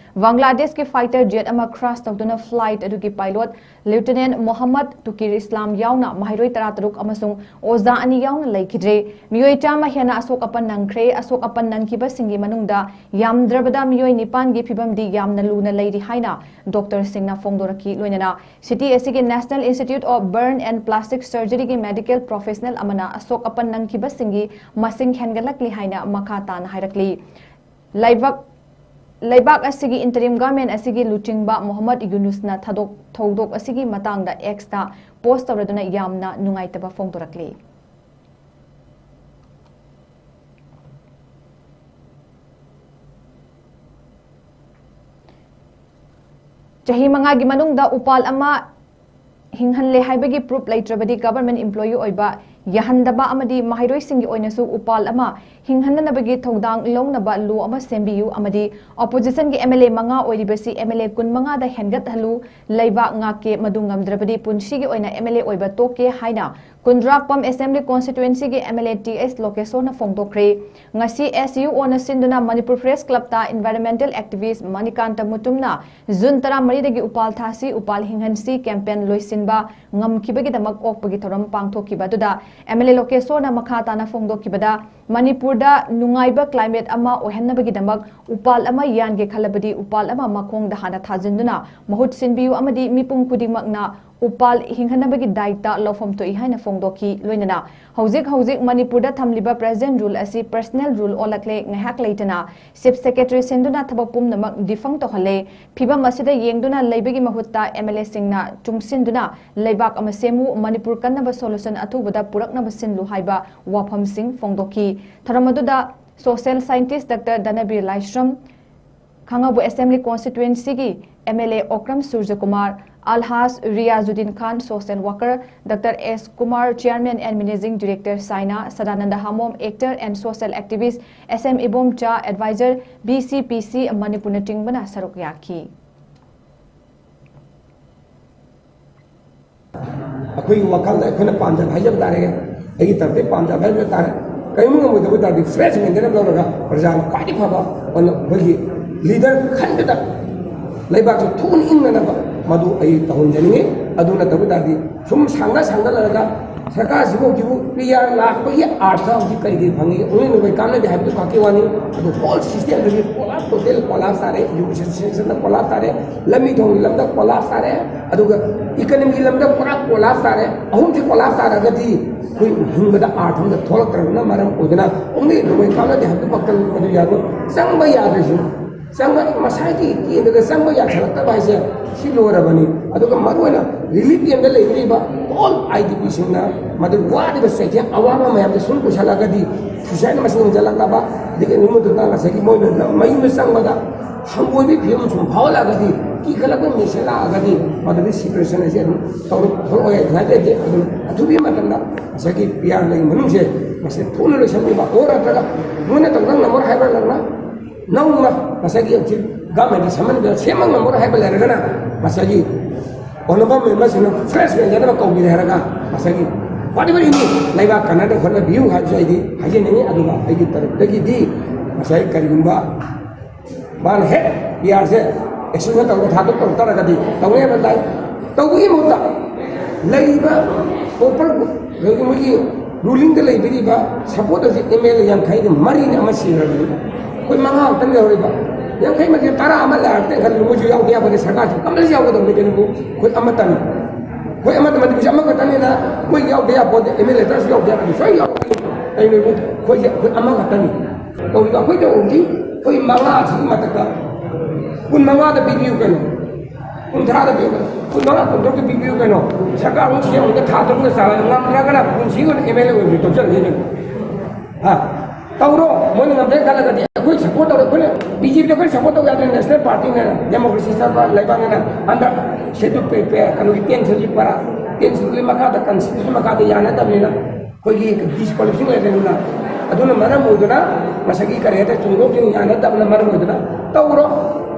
ꯕꯪꯒ꯭ꯂꯥꯗꯦꯁꯀꯤ ꯐꯥꯏꯇꯔ ꯖꯦꯠ ꯑꯃ ꯀ꯭ꯔꯥꯁ ꯇꯧꯗꯨꯅ ꯐ꯭ꯂꯥꯏꯠ ꯑꯗꯨꯒꯤ ꯄꯥꯏꯂꯣꯠ ꯂꯤꯎꯇꯤꯅꯦꯟ ꯃꯣꯍꯝꯃꯗ ꯇꯨꯀꯤꯔ ꯏꯁꯂꯥꯝ ꯌꯥꯎꯅ ꯃꯍꯩꯔꯣꯏ ꯇꯔꯥꯇꯔꯨꯛ ꯑꯃꯁꯨꯡ ꯑꯣꯖꯥ ꯑꯅꯤ ꯌꯥꯎꯅ ꯂꯩꯈꯤꯗ꯭ꯔꯦ꯫ ꯃꯤꯑꯣꯏ ꯆꯥꯝꯃ ꯍꯦꯟꯅ ꯑꯁꯣꯛ ꯑꯄꯟ ꯅꯪꯈ꯭ꯔꯦ꯫ ꯑꯁꯣꯛ ꯑꯄꯟ ꯅꯪꯈꯤꯕꯁꯤꯡꯒꯤ ꯃꯅꯨꯡꯗ ꯌꯥꯝꯗ꯭ꯔꯕꯗ ꯃꯤꯑꯣꯏ ꯅꯤꯄꯥꯟꯒꯤ ꯐꯤꯕꯝꯗꯤ ꯌꯥꯝꯅ ꯂꯨꯅ ꯂꯩꯔꯤ ꯍꯥꯏꯅ ꯗꯣꯛꯇꯔꯁꯤꯡꯅ ꯐꯣꯡꯗꯣꯔꯛꯈꯤ꯫ ꯂꯣꯏꯅꯅ ꯁꯤꯇꯤ ꯑꯁꯤꯒꯤ National Institute of Burn and Plastic Surgeryꯒꯤ ꯃꯦꯗꯤꯀꯦꯜ ꯄ꯭ꯔꯣꯐꯦꯁꯅꯦꯜ ꯑꯃꯅ ꯑꯁꯣꯛ ꯑꯄꯟ ꯅꯪꯈꯤꯕꯁꯤꯡꯒꯤ ꯃꯁꯤꯡ ꯍꯦꯟꯒꯠꯂꯛꯂꯤ ꯍꯥꯏꯅ ꯃꯈꯥ ꯇꯥꯅ ꯍꯥꯏꯔꯛꯂꯤ꯫ ꯂꯩꯕꯥꯛ, ꯂꯩꯕꯥꯛ ꯑꯁꯤꯒꯤ interim government ꯑꯁꯤꯒꯤ ꯂꯨꯆꯤꯡꯕ ꯃꯣꯍꯝꯃꯗ ꯌꯨꯅꯨꯁꯅ ꯊꯥꯗꯣꯛ-, ꯊꯧꯗꯣꯛ ꯑꯁꯤꯒꯤ ꯃꯇꯥꯡꯗ Xꯇ ꯄꯣꯁ ꯇꯧꯔꯗꯨꯅ ꯌꯥꯝꯅ ꯅꯨꯡꯉꯥꯏꯇꯕ ꯐꯣꯡꯗꯣꯔꯛꯂꯤ꯫ ꯆꯍꯤ ꯃꯉꯥꯒꯤ ꯃꯅꯨꯡꯗ ꯎꯄꯥꯜ ꯑꯃ ꯍꯤꯡꯍꯜꯂꯦ ꯍꯥꯏꯕꯒꯤ ꯄ꯭ꯔꯨꯐ ꯂꯩꯇ꯭ꯔꯕꯗꯤ ꯒꯚꯔꯟꯃꯦꯟꯠ ꯏꯝꯄ꯭ꯂꯣꯌꯤ ꯑꯣꯏꯕ ꯌꯥꯍꯟꯗꯕ ꯑꯃꯗꯤ ꯃꯍꯩꯔꯣꯏꯁꯤꯡꯒꯤ ꯑꯣꯏꯅꯁꯨ ꯎꯄꯥꯜ ꯑꯃ ꯍꯤꯡꯍꯟꯅꯅꯕꯒꯤ ꯊꯧꯗꯥꯡ ꯂꯧꯅꯕ ꯂꯣ ꯑꯃ ꯁꯦꯝꯕꯤꯌꯨ ꯑꯃꯗꯤ ꯑꯣꯄꯣꯖꯤꯁꯟꯒꯤ MLA ꯃꯉꯥ ꯑꯣꯏꯔꯤꯕꯁꯤ MLA ꯀꯨꯟꯃꯉꯥꯗ ꯍꯦꯟꯒꯠꯍꯜꯂꯨ꯫ ꯂꯩꯕꯥꯛ ꯉꯥꯛꯀꯦ, ꯃꯗꯨ ꯉꯝꯗ꯭ꯔꯕꯗꯤ ꯄꯨꯟꯁꯤꯒꯤ ꯑꯣꯏꯅ MLA ꯑꯣꯏꯕ ꯇꯣꯛꯀꯦ ꯍꯥꯏꯅ ꯀꯨꯟꯗ꯭ꯔꯥꯛꯄꯝ ꯑꯦꯁꯦꯝꯕ꯭ꯂꯤ ꯀꯣꯟꯁꯇꯤꯇ꯭ꯋꯦꯟꯁꯤꯒꯤ MLA ꯇꯤ ꯑꯩꯆ ꯂꯣꯀꯦꯁꯣꯔꯅ ꯐꯣꯡꯗꯣꯛꯈ꯭ꯔꯦ꯫ ꯉꯁꯤ SUOꯅ ꯁꯤꯟꯗꯨꯅ ꯃꯅꯤꯄꯨꯔ ꯄ꯭ꯔꯦꯁ ꯀ꯭ꯂꯕꯇ ꯏꯟꯚꯥꯏꯔꯟꯃꯦꯟꯇꯦꯜ ꯑꯦꯛꯇꯤꯚꯤꯁ ꯃꯅꯤꯀꯥꯟꯇ ꯃꯨꯇꯨꯝꯅ ꯖꯨꯟ ꯇꯔꯥꯃꯔꯤꯗꯒꯤ ꯎꯄꯥꯜ ꯊꯥꯁꯤ, ꯎꯄꯥꯜ ꯍꯤꯡꯍꯟꯁꯤ ꯀꯦꯝꯄꯦꯟ ꯂꯣꯏꯁꯤꯟꯕ ꯉꯝꯈꯤꯕꯒꯤꯗꯃꯛ ꯑꯣꯛꯄꯒꯤ ꯊꯧꯔꯝ ꯄꯥꯡꯊꯣꯛꯈꯤꯕ ꯑꯗꯨꯗ MLA ꯂꯣꯀꯦꯁꯣꯔꯅ ꯃꯈꯥ ꯇꯥꯅ ꯐꯣꯡꯗꯣꯛꯈꯤꯕꯗ, ꯃꯅꯤꯄꯨꯔꯗ ꯅꯨꯡꯉꯥꯏꯕ ꯀ꯭ꯂꯥꯏꯃꯦꯠ ꯑꯃ ꯑꯣꯏꯍꯟꯅꯕꯒꯤꯗꯃꯛ ꯎꯄꯥꯜ ꯑꯃ ꯌꯥꯟꯒꯦ ꯈꯜꯂꯕꯗꯤ ꯎꯄꯥꯜ ꯑꯃ ꯃꯈꯣꯡꯗ ꯍꯥꯟꯅ ꯊꯥꯖꯤꯟꯗꯨꯅ ꯃꯍꯨꯠ ꯁꯤꯟꯕꯤꯌꯨ ꯑꯃꯗꯤ ꯃꯤꯄꯨꯝ ꯈꯨꯗꯤꯡꯃꯛꯅ ꯎꯄꯥꯜ ꯍꯤꯡꯍꯟꯅꯕꯒꯤ ꯗꯥꯏꯇ ꯂꯧꯐꯝ ꯊꯣꯛꯏ ꯍꯥꯏꯅ ꯐꯣꯡꯗꯣꯛꯈꯤ꯫ ꯂꯣꯏꯅꯅ ꯍꯧꯖꯤꯛ ꯍꯧꯖꯤꯛ ꯃꯅꯤꯄꯨꯔꯗ ꯊꯝꯂꯤꯕ present rule ꯑꯁꯤ personal rule ꯑꯣꯜꯂꯛꯂꯦ, ꯉꯥꯏꯍꯥꯛ ꯂꯩꯇꯅ chief secretary ꯁꯤꯟꯗꯨꯅ ꯊꯕꯛ ꯄꯨꯝꯅꯃꯛ defunct ꯇꯧꯍꯜꯂꯦ꯫ ꯐꯤꯕꯝ ꯑꯁꯤꯗ ꯌꯦꯡꯗꯨꯅ ꯂꯩꯕꯒꯤ ꯃꯍꯨꯠꯇ MLA ꯁꯤꯡꯅ ꯆꯨꯡꯁꯤꯟꯗꯨꯅ ꯂꯩꯕꯥꯛ ꯑꯃ ꯁꯦꯝꯃꯨ, ꯃꯅꯤꯄꯨꯔ ꯀꯟꯅꯕ solution ꯑꯊꯨꯕꯗ ꯄꯨꯔꯛꯅꯕ ꯁꯤꯜꯂꯨ ꯍꯥꯏꯕ ꯋꯥꯐꯝꯁꯤꯡ ꯐꯣꯡꯗꯣꯛꯈꯤ꯫ ꯊꯧꯔꯝ ꯑꯗꯨꯗ social scientist Doctor ꯙꯅꯕꯤꯔ ꯂꯥꯏꯁ꯭ꯔꯝ, ꯈꯥꯡꯉꯕꯣꯛ Assembly Constituency ꯒꯤ MLA Okram ꯁꯨꯔꯖꯀꯨꯃꯥꯔ, ꯑꯜꯍꯥꯖ Riyazuddin Khan, social worker, Doctor S Kumar, Chairman and Managing Director, ꯁꯥꯏꯅꯥ, Sadananda ꯍꯥꯃꯣꯝ, actor and social activist, S M Ibomcha, advisor, BCPC ꯃꯅꯤꯄꯨꯔꯅꯆꯤꯡꯕꯅ ꯁꯔꯨꯛ ꯌꯥꯈꯤ꯫ ꯑꯩꯈꯣꯏꯒꯤ ꯋꯥꯈꯜꯗ ꯑꯩꯈꯣꯏꯅ ꯄꯥꯝꯖꯕ ꯍꯥꯏꯖꯕ ꯇꯥꯔꯦ, ꯑꯩꯒꯤ ꯇꯔꯐꯇꯒꯤ ꯄꯥꯝꯖꯕ ꯍꯥꯏꯖꯕ ꯇꯥꯔꯦ꯫ ꯀꯔꯤꯒꯨꯝꯕ ꯉꯝꯃꯣꯏꯗꯕ ꯇꯥꯔꯗꯤ fresh ꯃꯦꯟꯇꯦꯅꯦꯟꯁ ꯂꯧꯔꯒ ꯄ꯭ꯔꯖꯥꯅ ꯈ꯭ꯋꯥꯏꯗꯒꯤ ꯐꯕ ꯑꯩꯈꯣꯏꯒꯤ leader ꯈꯟꯕꯗ ꯂꯩꯕꯥꯛꯁꯤ ꯊꯨꯅ ꯏꯪꯅꯅꯕ ꯃꯗꯨ ꯑꯩ ꯇꯧꯍꯟꯖꯅꯤꯡꯉꯤ꯫ ꯑꯗꯨ ꯅꯠꯇꯕ ꯇꯥꯔꯗꯤ ꯁꯨꯝ ꯁꯥꯡꯅ ꯁꯥꯡꯅ ꯂꯩꯔꯒ ꯁꯔꯀꯥꯔꯁꯤꯕꯨ ꯍꯧꯖꯤꯛꯄꯨ PR ꯂꯥꯛꯄꯒꯤ ꯑꯥꯔꯊ ꯍꯧꯖꯤꯛ ꯀꯔꯤ ꯀꯔꯤ ꯐꯪꯉꯤ? ꯑꯣꯡꯂꯤ ꯅꯣꯡꯃꯩ ꯀꯥꯟꯅꯗꯦ ꯍꯥꯏꯕꯗꯨ ꯈꯛꯀꯤ ꯋꯥꯅꯤ꯫ ꯑꯗꯨ whole system ꯗꯨꯒꯤ collapse, total collapse ꯇꯥꯔꯦ꯫ Education system ꯗ collapse ꯇꯥꯔꯦ, ꯂꯝꯕꯤ ꯊꯣꯡꯒꯤ ꯂꯝꯗ collapse ꯇꯥꯔꯦ, ꯑꯗꯨꯒ economy ꯒꯤ ꯂꯝꯗ ꯄꯨꯔꯥ collapse ꯇꯥꯔꯦ꯫ ꯑꯍꯨꯝꯁꯤ collapse ꯇꯥꯔꯒꯗꯤ ꯑꯩꯈꯣꯏ ꯍꯤꯡꯕꯗ ꯑꯥꯔꯊ ꯑꯃꯗ ꯊꯣꯛꯂꯛꯇ꯭ꯔꯕꯅ ꯃꯔꯝ ꯑꯣꯏꯗꯨꯅ ꯑꯣꯡꯂꯤ ꯅꯣꯡꯃꯩ ꯀꯥꯟꯅꯗꯦ ꯍꯥꯏꯕꯗꯨ ꯈꯛꯇꯪ ꯃꯗꯨ ꯌꯥꯔꯣꯏ꯫ ꯆꯪꯕ ꯌꯥꯗ꯭ꯔꯤꯁꯤꯅ ꯆꯪꯕ, ꯃꯁꯥꯒꯤ ꯀꯦꯟꯗ꯭ꯔꯗ ꯆꯪꯕ ꯌꯥꯁꯜꯂꯛꯇꯕ ꯍꯥꯏꯁꯦ ꯁꯤ ꯂꯣꯏꯔꯕꯅꯤ꯫ ꯑꯗꯨꯒ ꯃꯔꯨꯑꯣꯏꯅ relief camp ꯗ ꯂꯩꯕꯤꯔꯤꯕ all IDP ꯁꯤꯡꯅ ꯃꯗꯨ ꯋꯥꯔꯤꯕ ꯆꯩꯊꯦꯡ ꯑꯋꯥꯕ ꯃꯌꯥꯝꯗ ꯁꯨꯝ ꯄꯨꯁꯜꯂꯒꯗꯤ suicide ꯃꯁꯤꯡ ꯍꯦꯟꯖꯜꯂꯛꯅꯕ, ꯑꯗꯒꯤ ꯑꯗꯨꯒꯤ ꯃꯊꯛꯇ ꯉꯁꯥꯏꯒꯤ ꯃꯣꯏꯅ ꯃꯌꯨꯝꯗ ꯆꯪꯕꯗ ꯍꯪꯒꯣꯏꯕꯒꯤ ꯐꯤꯕꯝ ꯁꯨꯝ ꯐꯥꯎꯍꯜꯂꯛꯑꯒꯗꯤ, ꯀꯤꯈꯠꯂꯛꯄ ꯃꯤꯁꯦ ꯂꯥꯛꯑꯒꯗꯤ ꯃꯗꯨꯗꯤ depression ꯍꯥꯏꯁꯦ ꯑꯗꯨꯝ ꯇꯧꯔꯛ-, ꯊꯣꯛꯂꯛꯑꯣꯏ ꯍꯥꯏꯕ ꯂꯩꯇꯦ꯫ ꯑꯗꯨꯅ ꯑꯊꯨꯕꯒꯤ ꯃꯇꯝꯗ ꯉꯁꯥꯏꯒꯤ PR ꯂꯩ ꯃꯅꯨꯡꯁꯦ ꯃꯁꯤ ꯊꯨꯅ ꯂꯣꯏꯁꯤꯟꯕꯤꯕ, ꯑꯣꯔ ꯅꯠꯇ꯭ꯔꯒ ꯃꯣꯏꯅ ꯇꯧꯗ ꯉꯝꯃꯔꯣꯏ ꯍꯥꯏꯕ ꯅꯪꯅ ꯅꯧꯅ ꯉꯁꯥꯏꯒꯤ ꯍꯧꯖꯤꯛ government ꯗ ꯁꯦꯝꯕ ꯉꯝꯃꯔꯣꯏ ꯍꯥꯏꯕ ꯂꯩꯔꯒꯅ ꯉꯁꯥꯏꯒꯤ honourable member ꯁꯤꯡꯅ fresh ꯃꯦꯟꯇꯦꯅꯦꯟꯁ ꯀꯧꯕꯤꯔꯦ ꯍꯥꯏꯔꯒ ꯉꯁꯥꯏꯒꯤ whatever any ꯂꯩꯕꯥꯛ ꯀꯟꯅꯗ ꯍꯣꯠꯅꯕꯤꯌꯨ ꯍꯥꯏꯕꯁꯨ ꯑꯩꯗꯤ ꯍꯥꯏꯖꯅꯤꯡꯉꯤ꯫ ꯑꯗꯨꯒ ꯑꯩꯒꯤ ꯇꯔꯐꯇꯒꯤꯗꯤ ꯉꯁꯥꯏ ꯀꯔꯤꯒꯨꯝꯕ ꯃꯥꯅ ꯍꯦꯛ PR ꯁꯦ extension ꯇꯧꯔꯒ ꯊꯥꯗꯣꯛ ꯇꯧ ꯇꯥꯔꯒꯗꯤ ꯇꯧꯅꯤ ꯍꯥꯏꯕ ꯇꯥꯏ꯫ ꯇꯧꯕꯒꯤ ꯃꯍꯨꯠꯇ ꯂꯩꯔꯤꯕ proper ꯃꯣꯏꯒꯤ ruling ꯗ ꯂꯩꯕꯤꯔꯤꯕ support ꯇꯧꯁꯤ MLA ꯌꯥꯡꯈꯩꯒ ꯃꯔꯤꯅꯤ ꯑꯃ ꯁꯤꯈ꯭ꯔꯕꯅꯤ꯫ ꯑꯩꯈꯣꯏ ꯃꯉꯥ ꯈꯛꯇꯪ ꯂꯩꯍꯧꯔꯤꯕ꯫ ꯌꯥꯡꯈꯩ ꯃꯔꯤ ꯇꯔꯥ ꯑꯃ ꯂꯩꯔꯛꯇꯦ ꯈꯜꯂꯨ, ꯃꯣꯏꯁꯨ ꯌꯥꯎꯗ ꯌꯥꯄꯣꯠꯇꯦ, ꯁꯔꯀꯥꯔꯁꯨ compulsory ꯌꯥꯎꯒꯗꯕꯅꯤ ꯀꯩꯅꯣꯕꯨ꯫ ꯑꯩꯈꯣꯏ ꯑꯃꯠꯇꯅꯤ꯫ ꯑꯩꯈꯣꯏ ꯑꯃꯠꯇ ꯃꯅꯤꯄꯨꯔꯁꯦ ꯑꯃꯈꯛꯇꯅꯤꯅ, ꯑꯩꯈꯣꯏ ꯌꯥꯎꯗ ꯌꯥꯄꯣꯠꯇꯦ, ꯑꯦꯝ ꯑꯦꯜ ꯑꯦ ꯇꯔꯁꯨ ꯌꯥꯎꯗ ꯌꯥꯄꯣꯠꯇꯦ, ꯁꯣꯏ ꯌꯥꯎꯔꯛꯀꯅꯤ꯫ ꯀꯩꯅꯣ ꯏꯕꯨꯡ? ꯑꯩꯈꯣꯏꯁꯦ ꯑꯩꯈꯣꯏ ꯑꯃꯈꯛꯇꯅꯤ꯫ ꯇꯧꯔꯤꯕ ꯑꯩꯈꯣꯏ ꯇꯧꯔꯤꯁꯤ ꯑꯩꯈꯣꯏ ꯃꯉꯥꯁꯤꯒꯤ ꯃꯊꯛꯇ ꯀꯨꯟ ꯃꯉꯥꯗ ꯄꯤꯕꯤꯌꯨ ꯀꯩꯅꯣ, ꯀꯨꯟꯊ꯭ꯔꯥꯗ ꯄꯤꯌꯨ ꯀꯩꯅꯣ, ꯀꯨꯟ ꯃꯉꯥ ꯀꯨꯟ ꯇꯔꯨꯛꯇ ꯄꯤꯕꯤꯌꯨ ꯀꯩꯅꯣ꯫ ꯁꯔꯀꯥꯔ ꯑꯃꯨꯛ ꯁꯦꯝꯕꯗ ꯊꯥ ꯇꯔꯨꯛꯅ ꯆꯥꯔ ꯉꯝꯗ꯭ꯔꯒꯅ ꯄꯨꯟꯁꯤꯒꯤ ꯑꯣꯏꯅ ꯑꯦꯝ ꯑꯦꯜ ꯑꯦ ꯑꯣꯏꯕ ꯇꯣꯛꯆꯔꯅꯤ ꯀꯩꯅꯣ꯫ ꯍꯥ? ꯇꯧꯔꯣ, ꯃꯣꯏꯅ ꯉꯝꯗ꯭ꯔꯦ ꯈꯜꯂꯒꯗꯤ ꯑꯩꯈꯣꯏ ꯁꯞꯄꯣꯔꯠ ꯇꯧꯔꯣ꯫ ꯑꯩꯈꯣꯏꯅ ꯕꯤ ꯖꯦ ꯄꯤꯗ ꯑꯩꯈꯣꯏ ꯁꯞꯄꯣꯔꯠ ꯇꯧ ꯌꯥꯗ꯭ꯔꯦ, ꯅꯦꯁꯅꯦꯜ ꯄꯥꯔꯇꯤꯅ, ꯗꯦꯃꯣꯀ꯭ꯔꯦꯁꯤ ꯆꯠꯄ ꯂꯩꯕꯥꯛꯅꯤꯅ꯫ ꯍꯟꯗꯛ ꯁꯦꯗꯨꯜ ꯄꯦ, ꯄꯦ, ꯀꯩꯅꯣꯒꯤ ꯇꯦꯟ ꯁꯦꯗꯨꯜ ꯄꯔꯥ, ꯇꯦꯟ ꯁꯦꯗꯨꯜꯒꯤ ꯃꯈꯥꯗ, ꯀꯟꯁꯇꯤꯇ꯭ꯌꯨꯁꯟ ꯃꯈꯥꯗ ꯌꯥꯅꯗꯕꯅꯤꯅ ꯑꯩꯈꯣꯏꯒꯤ ꯗꯤꯁꯀ꯭ꯋꯥꯂꯤꯐꯤꯀꯦꯁꯟ ꯂꯩꯔꯦꯗꯅ꯫ ꯑꯗꯨꯅ ꯃꯔꯝ ꯑꯣꯏꯗꯨꯅ ꯉꯁꯥꯏꯒꯤ ꯀꯔꯤ ꯍꯥꯏꯇꯥꯔꯦ, ꯆꯨꯝꯗꯣꯛ ꯆꯨꯝ ꯌꯥꯅꯗꯕꯅ ꯃꯔꯝ ꯑꯣꯏꯗꯨꯅ ꯇꯧꯔꯣ,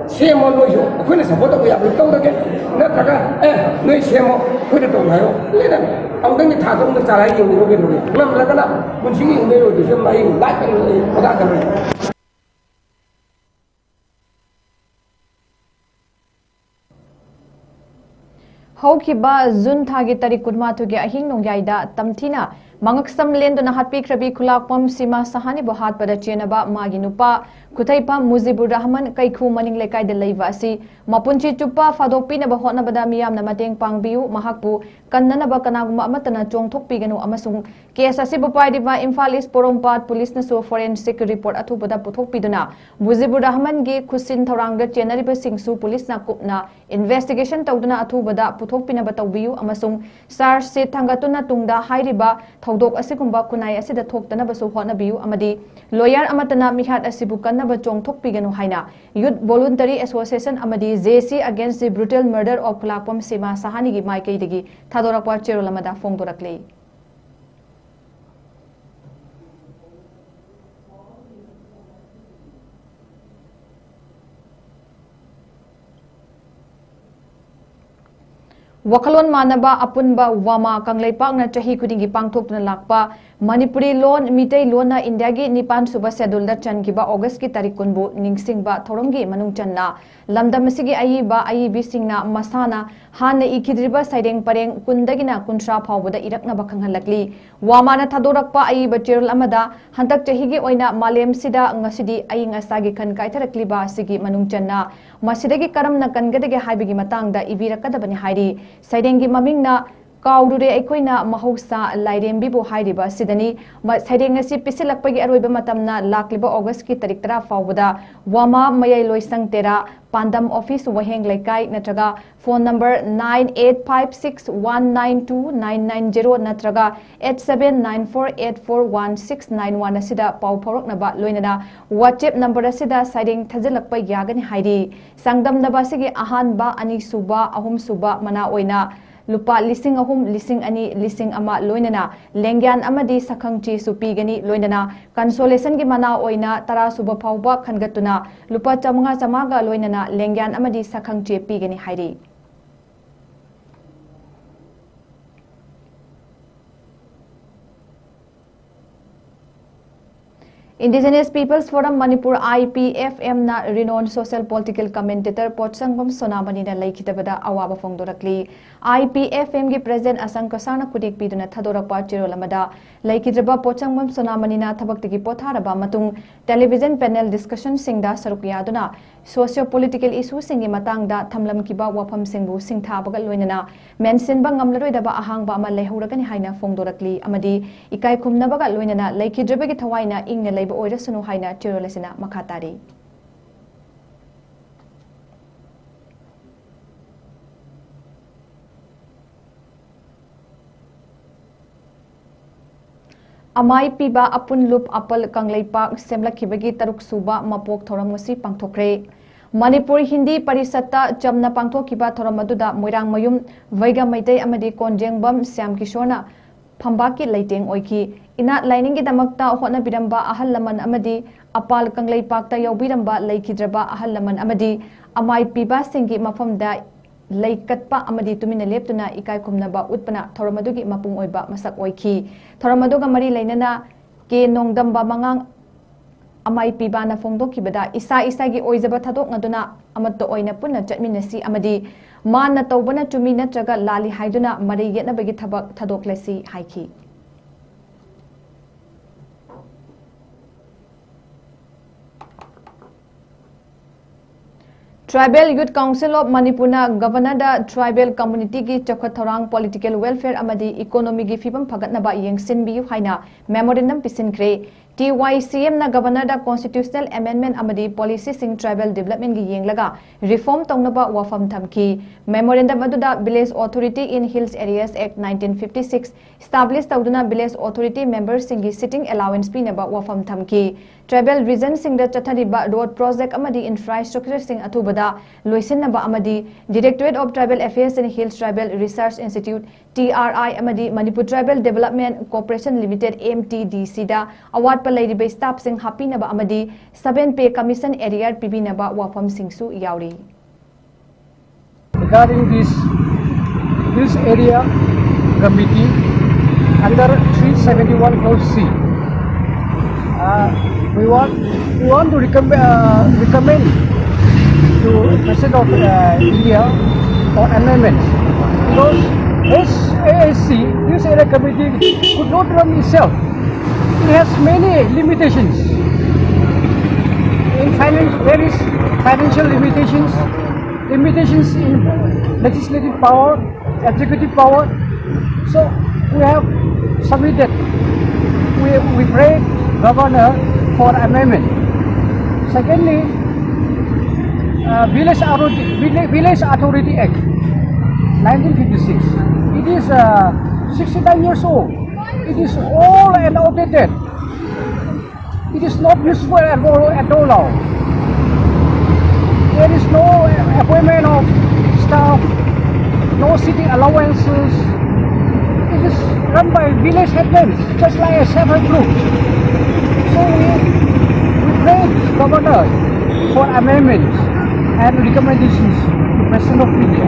ꯁꯦꯝꯃꯣ ꯅꯣꯏꯁꯨ꯫ ꯑꯩꯈꯣꯏꯅ ꯁꯞꯄꯣꯔꯠ ꯇꯧꯕ ꯌꯥꯕꯗꯤ ꯇꯧꯔꯒꯦ, ꯅꯠꯇ꯭ꯔꯒ ꯑꯦ ꯅꯣꯏ ꯁꯦꯝꯃꯣ, ꯑꯩꯈꯣꯏꯅ ꯇꯧꯔꯣ ꯍꯥꯏꯔꯣ꯫ ꯂꯩꯗꯅ ꯑꯃꯨꯛꯇꯪꯗꯤ ꯊꯥ ꯇꯔꯨꯛꯇ ꯆꯥꯔ ꯌꯦꯡꯉꯨꯔꯣ ꯀꯩꯗꯧꯔꯒꯦ? ꯉꯝꯗ꯭ꯔꯒꯅ ꯄꯨꯟꯁꯤꯒꯤ ꯍꯤꯡꯕ ꯌꯥꯔꯣꯏꯗꯣꯏꯁꯦ ꯃꯍꯩ ꯂꯥꯏ ꯀꯩꯅꯣ ꯂꯩ, ꯃꯈꯥ ꯇꯝꯕ꯫ ꯍꯧꯈꯤꯕ ꯖꯨꯟ ꯊꯥꯒꯤ ꯇꯥꯔꯤꯛ ꯀꯨꯟꯃꯥꯊꯣꯏꯒꯤ ꯑꯍꯤꯡ ꯅꯣꯡꯌꯥꯏꯗ ꯇꯝꯊꯤꯅ ꯃꯉꯛꯁꯝ ꯂꯦꯟꯗꯨꯅ ꯍꯥꯠꯄꯤꯈ꯭ꯔꯕꯤ ꯈꯨꯂꯥꯛꯄꯝ ꯁꯤꯃꯥ ꯁꯍꯥꯅꯤꯕꯨ ꯍꯥꯠꯄꯗ ꯆꯦꯟꯅꯕ ꯃꯥꯒꯤ ꯅꯨꯄꯥ ꯈꯨꯊꯩꯐꯝ ꯃꯨꯖꯤꯕꯨꯔ ꯔꯍꯃꯟ ꯀꯩꯈꯨ ꯃꯅꯤꯡ ꯂꯩꯀꯥꯏꯗ ꯂꯩꯕ ꯑꯁꯤ ꯃꯄꯨꯟꯁꯤ ꯆꯨꯞꯄ ꯐꯥꯗꯣꯛꯄꯤꯅꯕ ꯍꯣꯠꯅꯕꯗ ꯃꯤꯌꯥꯝꯅ ꯃꯇꯦꯡ ꯄꯥꯡꯕꯤꯌꯨ, ꯃꯍꯥꯛꯄꯨ ꯀꯟꯅꯅꯕ ꯀꯅꯥꯒꯨꯝꯕ ꯑꯃꯠꯇꯅ ꯆꯣꯡꯊꯣꯛꯄꯤꯒꯅꯨ ꯑꯃꯁꯨꯡ ꯀꯦꯁ ꯑꯁꯤꯕꯨ ꯄꯥꯏꯔꯤꯕ ꯏꯝꯐꯥꯜ ꯏꯁ ꯄꯣꯔꯣꯝꯄꯥꯠ ꯄꯨꯂꯤꯁꯅꯁꯨ ꯐꯣꯔꯦꯟꯁꯤꯛ ꯔꯤꯄꯣꯔꯠ ꯑꯊꯨꯕꯗ ꯄꯨꯊꯣꯛꯄꯤꯗꯨꯅ ꯃꯨꯖꯤꯕꯨꯔ ꯔꯍꯃꯟꯒꯤ ꯈꯨꯠꯁꯤꯟ ꯊꯧꯔꯥꯡꯗ ꯆꯦꯟꯅꯔꯤꯕꯁꯤꯡꯁꯨ ꯄꯨꯂꯤꯁꯅ ꯀꯨꯞꯅ ꯏꯟꯚꯦꯁꯇꯤꯒꯦꯁꯟ ꯇꯧꯗꯨꯅ ꯑꯊꯨꯕꯗ ꯄꯨꯊꯣꯛꯄꯤꯅꯕ ꯇꯧꯕꯤꯌꯨ ꯑꯃꯁꯨꯡ ꯆꯥꯔꯖ ꯁꯤꯠ ꯊꯥꯡꯒꯠꯇꯨꯅ ꯇꯨꯡꯗ ꯍꯥꯏꯔꯤꯕ ꯊꯧꯗꯣꯛ ꯑꯁꯤꯒꯨꯝꯕ ꯈꯨꯟꯅꯥꯏ ꯑꯁꯤꯗ ꯊꯣꯛꯇꯅꯕꯁꯨ ꯍꯣꯠꯅꯕꯤꯌꯨ ꯑꯃꯗꯤ ꯂꯣꯌꯔ ꯑꯃꯠꯇꯅ ꯃꯤꯍꯥꯠ ꯑꯁꯤꯕꯨ ꯀꯟꯅꯕ ꯆꯣꯡꯊꯣꯛꯄꯤꯒꯅꯨ ꯍꯥꯏꯅ ꯌꯨꯠ ꯚꯣꯂꯨꯟꯇꯔꯤ ꯑꯦꯁꯣꯁꯤꯌꯦꯁꯟ ꯑꯃꯗꯤ ꯖꯦ ꯁꯤ ꯑꯒꯦꯟꯁ ꯗꯤ ꯕ꯭ꯔꯨꯇꯦꯜ ꯃꯔꯗꯔ ꯑꯣꯐ ꯈꯨꯂꯥꯛꯄꯝ ꯁꯤꯃꯥ ꯁꯍꯥꯅꯤꯒꯤ ꯃꯥꯏꯀꯩꯗꯒꯤ ꯊꯥꯗꯣꯔꯛꯄ ꯆꯦꯔꯣꯜ ꯑꯃꯗ ꯐꯣꯡꯗꯣꯔꯛꯂꯤ꯫ ꯋꯥꯈꯜꯂꯣꯟ ꯃꯥꯟꯅꯕ ꯑꯄꯨꯟꯕ ꯋꯥꯃꯥ ꯀꯪꯂꯩꯄꯥꯛꯅ ꯆꯍꯤ ꯈꯨꯗꯤꯡꯒꯤ ꯄꯥꯡꯊꯣꯛꯇꯨꯅ ꯂꯥꯛꯄ ꯃꯅꯤꯄꯨꯔꯤ ꯂꯣꯟ, ꯃꯤꯇꯩ ꯂꯣꯟꯅ ꯏꯟꯗꯤꯌꯥꯒꯤ ꯅꯤꯄꯥꯟ ꯁꯨꯕ ꯁꯦꯗꯨꯜꯗ ꯆꯟꯈꯤꯕ ꯑꯣꯒꯁꯀꯤ ꯇꯥꯔꯤꯛ ꯀꯨꯟꯕꯨ ꯅꯤꯡꯁꯤꯡꯕ ꯊꯧꯔꯝꯒꯤ ꯃꯅꯨꯡ ꯆꯟꯅ ꯂꯝꯗꯝ ꯑꯁꯤꯒꯤ ꯑꯏꯕ ꯑꯏꯕꯤꯁꯤꯡꯅ ꯃꯁꯥꯅ ꯍꯥꯟꯅ ꯏꯈꯤꯗ꯭ꯔꯤꯕ ꯁꯩꯔꯦꯡ ꯄꯔꯦꯡ ꯀꯨꯟꯗꯒꯤꯅ ꯀꯨꯟꯊ꯭ꯔꯥ ꯐꯥꯎꯕꯗ ꯏꯔꯛꯅꯕ ꯈꯪꯍꯜꯂꯛꯂꯤ꯫ ꯋꯥꯃꯥꯅ ꯊꯥꯗꯣꯔꯛꯄ ꯑꯏꯕ ꯆꯦꯔꯣꯜ ꯑꯃꯗ ꯍꯟꯗꯛ ꯆꯍꯤꯒꯤ ꯑꯣꯏꯅ ꯃꯥꯂꯦꯝꯁꯤꯗ ꯉꯁꯤꯗꯤ ꯑꯏꯪ ꯑꯁꯥꯒꯤ ꯈꯟ ꯀꯥꯏꯊꯔꯛꯂꯤꯕ ꯑꯁꯤꯒꯤ ꯃꯅꯨꯡ ꯆꯟꯅ ꯃꯁꯤꯗꯒꯤ ꯀꯔꯝꯅ ꯀꯟꯒꯗꯒꯦ ꯍꯥꯏꯕꯒꯤ ꯃꯇꯥꯡꯗ ꯏꯕꯤꯔꯛꯀꯗꯕꯅꯤ ꯍꯥꯏꯔꯤ꯫ ꯁꯩꯔꯦꯡꯒꯤ ꯃꯃꯤꯡꯅ ꯀꯥꯎꯔꯨꯔꯦ ꯑꯩꯈꯣꯏꯅ ꯃꯍꯧꯁꯥ ꯂꯥꯏꯔꯦꯝꯕꯤꯕꯨ ꯍꯥꯏꯔꯤꯕ ꯑꯁꯤꯗꯅꯤ꯫ ꯃ-, ꯁꯩꯔꯦꯡ ꯑꯁꯤ ꯄꯤꯁꯤꯜꯂꯛꯄꯒꯤ ꯑꯔꯣꯏꯕ ꯃꯇꯝꯅ ꯂꯥꯛꯂꯤꯕ ꯑꯣꯒꯁꯀꯤ ꯇꯥꯔꯤꯛ ꯇꯔꯥ ꯐꯥꯎꯕꯗ ꯋꯥꯃꯥ ꯃꯌꯥꯏ ꯂꯣꯏꯁꯪ ꯇꯦꯔꯥ, ꯄꯥꯟꯗꯝ ꯑꯣꯐꯤꯁ, ꯋꯥꯍꯦꯡ ꯂꯩꯀꯥꯏ, ꯅꯠꯇ꯭ꯔꯒ phone number nine eight five six one nine two nine nine zero ꯅꯠꯇ꯭ꯔꯒ eight seven nine four eight four one six nine one ꯑꯁꯤꯗ ꯄꯥꯎ ꯐꯥꯎꯔꯛꯅꯕ, ꯂꯣꯏꯅꯅ WhatsApp number ꯑꯁꯤꯗ ꯁꯩꯔꯦꯡ ꯊꯥꯖꯤꯜꯂꯛꯄ ꯌꯥꯒꯅꯤ ꯍꯥꯏꯔꯤ꯫ ꯆꯥꯡꯗꯝꯅꯕ ꯑꯁꯤꯒꯤ ꯑꯍꯥꯟꯕ, ꯑꯅꯤꯁꯨꯕ, ꯑꯍꯨꯝꯁꯨꯕ ꯃꯅꯥ ꯑꯣꯏꯅ ꯂꯨꯄꯥ ꯂꯤꯁꯤꯡ ꯑꯍꯨꯝ, ꯂꯤꯁꯤꯡ ꯑꯅꯤ, ꯂꯤꯁꯤꯡ ꯑꯃ, ꯂꯣꯏꯅꯅ ꯂꯦꯡꯌꯥꯟ ꯑꯃꯗꯤ ꯁꯛꯈꯪ ꯆꯦꯁꯨ ꯄꯤꯒꯅꯤ꯫ ꯂꯣꯏꯅꯅ consolation ꯒꯤ ꯃꯅꯥ ꯑꯣꯏꯅ ꯇꯔꯥꯁꯨꯕ ꯐꯥꯎꯕ ꯈꯟꯒꯠꯇꯨꯅ ꯂꯨꯄꯥ ꯆꯥꯃꯉꯥ ꯆꯥꯃꯉꯥꯒ ꯂꯣꯏꯅꯅ ꯂꯦꯡꯌꯥꯟ ꯑꯃꯗꯤ ꯁꯛꯈꯪ ꯆꯦ ꯄꯤꯒꯅꯤ ꯍꯥꯏꯔꯤ꯫ Indigenous People's Forum Manipur, I P F M ꯅ renowned social political commentator ꯄꯣꯠꯁꯪꯕꯝ ꯁꯣꯅꯥꯃꯅꯤꯅ ꯂꯩꯈꯤꯗꯕꯗ ꯑꯋꯥꯕ ꯐꯣꯡꯗꯣꯔꯛꯂꯤ꯫ I P F M ꯒꯤ president ꯑꯁꯪ ꯀꯁꯥꯔꯅ ꯈꯨꯗꯦꯛ ꯄꯤꯗꯨꯅ ꯊꯥꯗꯣꯔꯛꯄ ꯆꯦꯔꯣꯜ ꯑꯃꯗ, ꯂꯩꯈꯤꯗ꯭ꯔꯕ ꯄꯣꯠꯁꯪꯕꯝ ꯁꯣꯅꯥꯃꯅꯤꯅ ꯊꯕꯛꯇꯒꯤ ꯄꯣꯊꯥꯔꯕ ꯃꯇꯨꯡ television panel discussion ꯁꯤꯡꯗ ꯁꯔꯨꯛ ꯌꯥꯗꯨꯅ socio political issue ꯁꯤꯡꯒꯤ ꯃꯇꯥꯡꯗ ꯊꯝꯂꯝꯈꯤꯕ ꯋꯥꯐꯝꯁꯤꯡꯕꯨ ꯁꯤꯡꯊꯥꯕꯒ ꯂꯣꯏꯅꯅ ꯃꯦꯟꯁꯤꯟꯕ ꯉꯝꯂꯔꯣꯏꯗꯕ ꯑꯍꯥꯡꯕ ꯑꯃ ꯂꯩꯍꯧꯔꯒꯅꯤ ꯍꯥꯏꯅ ꯐꯣꯡꯗꯣꯔꯛꯂꯤ ꯑꯃꯗꯤ ꯏꯀꯥꯏ ꯈꯨꯝꯅꯕꯒ ꯂꯣꯏꯅꯅ ꯂꯩꯈꯤꯗ꯭ꯔꯕꯒꯤ ꯊꯋꯥꯏꯅ ꯏꯪꯅ ꯂꯩꯕ ꯑꯣꯏꯔꯁꯅꯨ ꯍꯥꯏꯅ ꯆꯦꯔꯣꯜ ꯑꯁꯤꯅ ꯃꯈꯥ ꯇꯥꯔꯤ꯫ ꯑꯃꯥꯏ ꯄꯤꯕ ꯑꯄꯨꯟ ꯂꯨꯞ ꯑꯄꯜ ꯀꯪꯂꯩꯄꯥꯛ ꯁꯦꯝꯂꯛꯈꯤꯕꯒꯤ ꯇꯔꯨꯛ ꯁꯨꯕ ꯃꯄꯣꯛ ꯊꯧꯔꯝ ꯉꯁꯤ ꯄꯥꯡꯊꯣꯛꯈ꯭ꯔꯦ꯫ ꯃꯅꯤꯄꯨꯔ ꯍꯤꯟꯗꯤ ꯄꯔꯤꯁꯠꯇ ꯆꯝꯅ ꯄꯥꯡꯊꯣꯛꯈꯤꯕ ꯊꯧꯔꯝ ꯑꯗꯨꯗ ꯃꯣꯏꯔꯥꯡꯃꯌꯨꯝ ꯚꯩꯒ ꯃꯩꯇꯩ ꯑꯃꯗꯤ ꯀꯣꯟꯖꯦꯡꯕꯝ ꯁ꯭ꯌꯥꯝ ꯀꯤꯁꯣꯔꯅ ꯐꯝꯕꯥꯛꯀꯤ ꯂꯩꯇꯦꯡ ꯑꯣꯏꯈꯤ꯫ ꯏꯅꯥꯠ ꯂꯥꯏꯅꯤꯡꯒꯤꯗꯃꯛꯇ ꯍꯣꯠꯅꯕꯤꯔꯝꯕ ꯑꯍꯜ ꯂꯃꯟ ꯑꯃꯗꯤ ꯑꯄꯥꯜ ꯀꯪꯂꯩꯄꯥꯛꯇ ꯌꯥꯎꯕꯤꯔꯝꯕ ꯂꯩꯈꯤꯗ꯭ꯔꯕ ꯑꯍꯜ ꯂꯃꯟ ꯑꯃꯗꯤ ꯑꯃꯥꯏ ꯄꯤꯕꯁꯤꯡꯒꯤ ꯃꯐꯝꯗ ꯂꯩ ꯀꯠꯄ ꯑꯃꯗꯤ ꯇꯨꯃꯤꯟꯅ ꯂꯦꯞꯇꯨꯅ ꯏꯀꯥꯏ ꯈꯨꯝꯅꯕ ꯎꯠꯄꯅ ꯊꯧꯔꯝ ꯑꯗꯨꯒꯤ ꯃꯄꯨꯡ ꯑꯣꯏꯕ ꯃꯁꯛ ꯑꯣꯏꯈꯤ꯫ ꯊꯧꯔꯝ ꯑꯗꯨꯒ ꯃꯔꯤ ꯂꯩꯅꯅ ꯀꯦ ꯅꯣꯡꯗꯝꯕ ꯃꯉꯥꯡ ꯑꯃꯥꯏ ꯄꯤꯕꯥꯅ ꯐꯣꯡꯗꯣꯛꯈꯤꯕꯗ, ꯏꯁꯥ ꯏꯁꯥꯒꯤ ꯑꯣꯏꯖꯕ ꯊꯥꯗꯣꯛꯅꯗꯨꯅ ꯑꯃꯠꯇ ꯑꯣꯏꯅ ꯄꯨꯟꯅ ꯆꯠꯃꯤꯟꯅꯁꯤ ꯑꯃꯗꯤ ꯃꯥꯅ ꯇꯧꯕꯅ ꯆꯨꯝꯃꯤ ꯅꯠꯇ꯭ꯔꯒ ꯂꯥꯜꯂꯤ ꯍꯥꯏꯗꯨꯅ ꯃꯔꯩ ꯌꯦꯠꯅꯕꯒꯤ ꯊꯕꯛ ꯊꯥꯗꯣꯛꯂꯁꯤ ꯍꯥꯏꯈꯤ꯫ Tribal Youth Council of Manipurꯅ Governorꯗ tribal communityꯒꯤ ꯆꯥꯎꯈꯠ ꯊꯧꯔꯥꯡ, political welfare ꯑꯃꯗꯤ economyꯒꯤ ꯐꯤꯕꯝ ꯐꯒꯠꯅꯕ ꯌꯦꯡꯁꯤꯟꯕꯤꯌꯨ ꯍꯥꯏꯅ memorandum ꯄꯤꯁꯤꯟꯈ꯭ꯔꯦ꯫ TYCMꯅ Governorꯗ constitutional amendment ꯑꯃꯗꯤ policyꯁꯤꯡ tribal developmentꯒꯤ ꯌꯦꯡꯂꯒ reform ꯇꯧꯅꯕ ꯋꯥꯐꯝ ꯊꯝꯈꯤ꯫ Memorandum ꯑꯗꯨꯗ Village Authority in Hills Areas Act nineteen fifty six establish ꯇꯧꯗꯨꯅ Village Authority memberꯁꯤꯡꯒꯤ sitting allowance ꯄꯤꯅꯕ ꯋꯥꯐꯝ ꯊꯝꯈꯤ꯫ Tribal regionꯁꯤꯡꯗ ꯆꯠꯊꯔꯤꯕ road project ꯑꯃꯗꯤ infrastructureꯁꯤꯡ ꯑꯊꯨꯕꯗ ꯂꯣꯏꯁꯤꯟꯅꯕ ꯑꯃꯗꯤ Directorate of Tribal Affairs and Hills Tribal Research Institute, TRI, ꯑꯃꯗꯤ Manipur Tribal Development Corporation Limited, MTDCꯗ ꯑꯋꯥꯠꯄ ꯂꯩꯔꯤꯕ staffꯁꯤꯡ ꯍꯥꯞꯄꯤꯅꯕ ꯑꯃꯗꯤ seven pay commission arrear ꯄꯤꯕꯤꯅꯕ ꯋꯥꯐꯝꯁꯤꯡꯁꯨ ꯌꯥꯎꯔꯤ꯫ Regarding this Hills Area Committee under three seventy-one clause C, uh, we want we want to recommend uh, recommend to President of uh, India for amendments because this AAC, Hills Area Committee, could not run itself. It has many limitations. In finance, there is financial limitations, limitations in legislative power, executive power. So we have submitted, we, we pray Governor for amendment. Secondly, uh, Village, Authority, Village Authority Act nineteen fifty-six. It is uh, sixty-nine years old. It is old and outdated. It is not useful at all, at all now. There is no appointment of staff, no sitting allowances. It is run by village headmen, just like a self-help group. So we, we pray Governor for amendments and recommendations to President of India.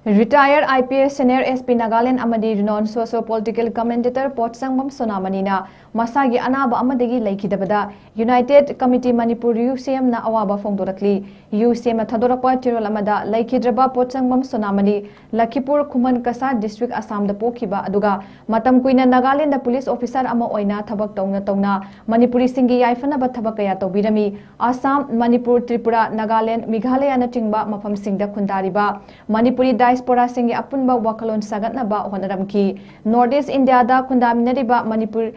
Retired I P S Senior S P Nagaland ꯑꯃꯗꯤ renowned socio-political commentator ꯄꯣꯠꯁꯪꯕꯝ ꯁꯣꯅꯥꯃꯅꯤꯅ ꯃꯁꯥꯒꯤ ꯑꯅꯥꯕ ꯑꯃꯗꯒꯤ ꯂꯩꯈꯤꯗꯕꯗ United Committee Manipur, U C M ꯅ ꯑꯋꯥꯕ ꯐꯣꯡꯗꯣꯔꯛꯂꯤ꯫ U C M ꯅ ꯊꯥꯗꯣꯔꯛꯄ ꯆꯦꯔꯣꯜ ꯑꯃꯗ ꯂꯩꯈꯤꯗ꯭ꯔꯕ ꯄꯣꯠꯁꯪꯕꯝ ꯁꯣꯅꯥꯃꯅꯤ ꯂꯈꯤꯄꯨꯔ ꯈꯨꯃꯟ ꯀꯁꯥꯔ district ꯑꯁꯥꯝꯗ ꯄꯣꯛꯈꯤꯕ ꯑꯗꯨꯒ ꯃꯇꯝ ꯀꯨꯏꯅ ꯅꯥꯒꯥꯂꯦꯟꯗ police officer ꯑꯃ ꯑꯣꯏꯅ ꯊꯕꯛ ꯇꯧꯅ ꯇꯧꯅ ꯃꯅꯤꯄꯨꯔꯤꯁꯤꯡꯒꯤ ꯌꯥꯏꯐꯅꯕ ꯊꯕꯛ ꯀꯌꯥ ꯇꯧꯕꯤꯔꯝꯃꯤ꯫ ꯑꯁꯥꯝ, ꯃꯅꯤꯄꯨꯔ, ꯇ꯭ꯔꯤꯄꯨꯔꯥ, ꯅꯥꯒꯥꯂꯦꯟ, ꯃꯦꯘꯥꯂꯌꯥꯅꯆꯤꯡꯕ ꯃꯐꯝꯁꯤꯡꯗ ꯈꯨꯟꯗꯥꯔꯤꯕ ꯃꯅꯤꯄꯨꯔꯤ diasporaꯁꯤꯡꯒꯤ ꯑꯄꯨꯟꯕ ꯋꯥꯈꯜꯂꯣꯟ ꯁꯥꯒꯠꯅꯕ ꯍꯣꯠꯅꯔꯝꯈꯤ꯫ North East Indiaꯗ ꯈꯨꯟꯗꯥꯃꯤꯟꯅꯔꯤꯕ ꯃꯅꯤꯄꯨꯔ,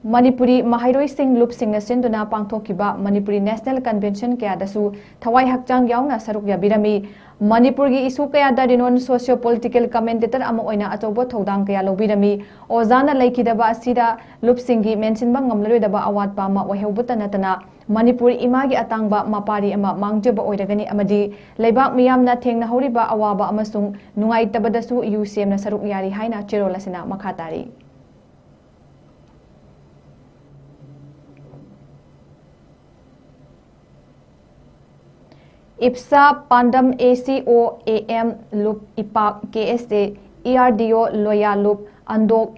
ꯃꯅꯤꯄꯨꯔꯤ ꯃꯍꯩꯔꯣꯏꯁꯤꯡ ꯂꯨꯞꯁꯤꯡꯅ ꯁꯤꯟꯗꯨꯅ ꯄꯥꯡꯊꯣꯛꯈꯤꯕ ꯃꯅꯤꯄꯨꯔꯤ National Convention ꯀꯌꯥꯗꯁꯨ ꯊꯋꯥꯏ ꯍꯛꯆꯥꯡ ꯌꯥꯎꯅ ꯁꯔꯨꯛ ꯌꯥꯕꯤꯔꯝꯃꯤ꯫ ꯃꯅꯤꯄꯨꯔꯒꯤ issue ꯀꯌꯥꯗ renowned socio-political commentator ꯑꯃ ꯑꯣꯏꯅ ꯑꯆꯧꯕ ꯊꯧꯗꯥꯡ ꯀꯌꯥ ꯂꯧꯕꯤꯔꯝꯃꯤ꯫ ꯑꯣꯖꯥꯅ ꯂꯩꯈꯤꯗꯕ ꯑꯁꯤꯗ ꯂꯨꯞꯁꯤꯡꯒꯤ ꯃꯦꯟꯁꯤꯟꯕ ꯉꯝꯂꯔꯣꯏꯗꯕ ꯑꯋꯥꯠꯄ ꯑꯃ ꯑꯣꯏꯍꯧꯕꯇ ꯅꯠꯇꯅ ꯃꯅꯤꯄꯨꯔ ꯏꯃꯥꯒꯤ ꯑꯇꯥꯡꯕ ꯃꯄꯥꯔꯤ ꯑꯃ ꯃꯥꯡꯖꯕ ꯑꯣꯏꯔꯒꯅꯤ ꯑꯃꯗꯤ ꯂꯩꯕꯥꯛ ꯃꯤꯌꯥꯝꯅ ꯊꯦꯡꯅꯍꯧꯔꯤꯕ ꯑꯋꯥꯕ ꯑꯃꯁꯨꯡ ꯅꯨꯡꯉꯥꯏꯇꯕꯗꯁꯨ U C M ꯅ ꯁꯔꯨꯛ ꯌꯥꯔꯤ ꯍꯥꯏꯅ ꯆꯦꯔꯣꯜ ꯑꯁꯤꯅ ꯃꯈꯥ ꯇꯥꯔꯤ꯫ ꯏꯞꯁꯥ ꯄꯥꯟꯗꯝ, A C O A M ꯂꯨꯞ, ꯏꯄꯥꯛ K S A, E R D O ꯂꯣꯌꯥ ꯂꯨꯞ, ꯑꯟꯗꯣꯛ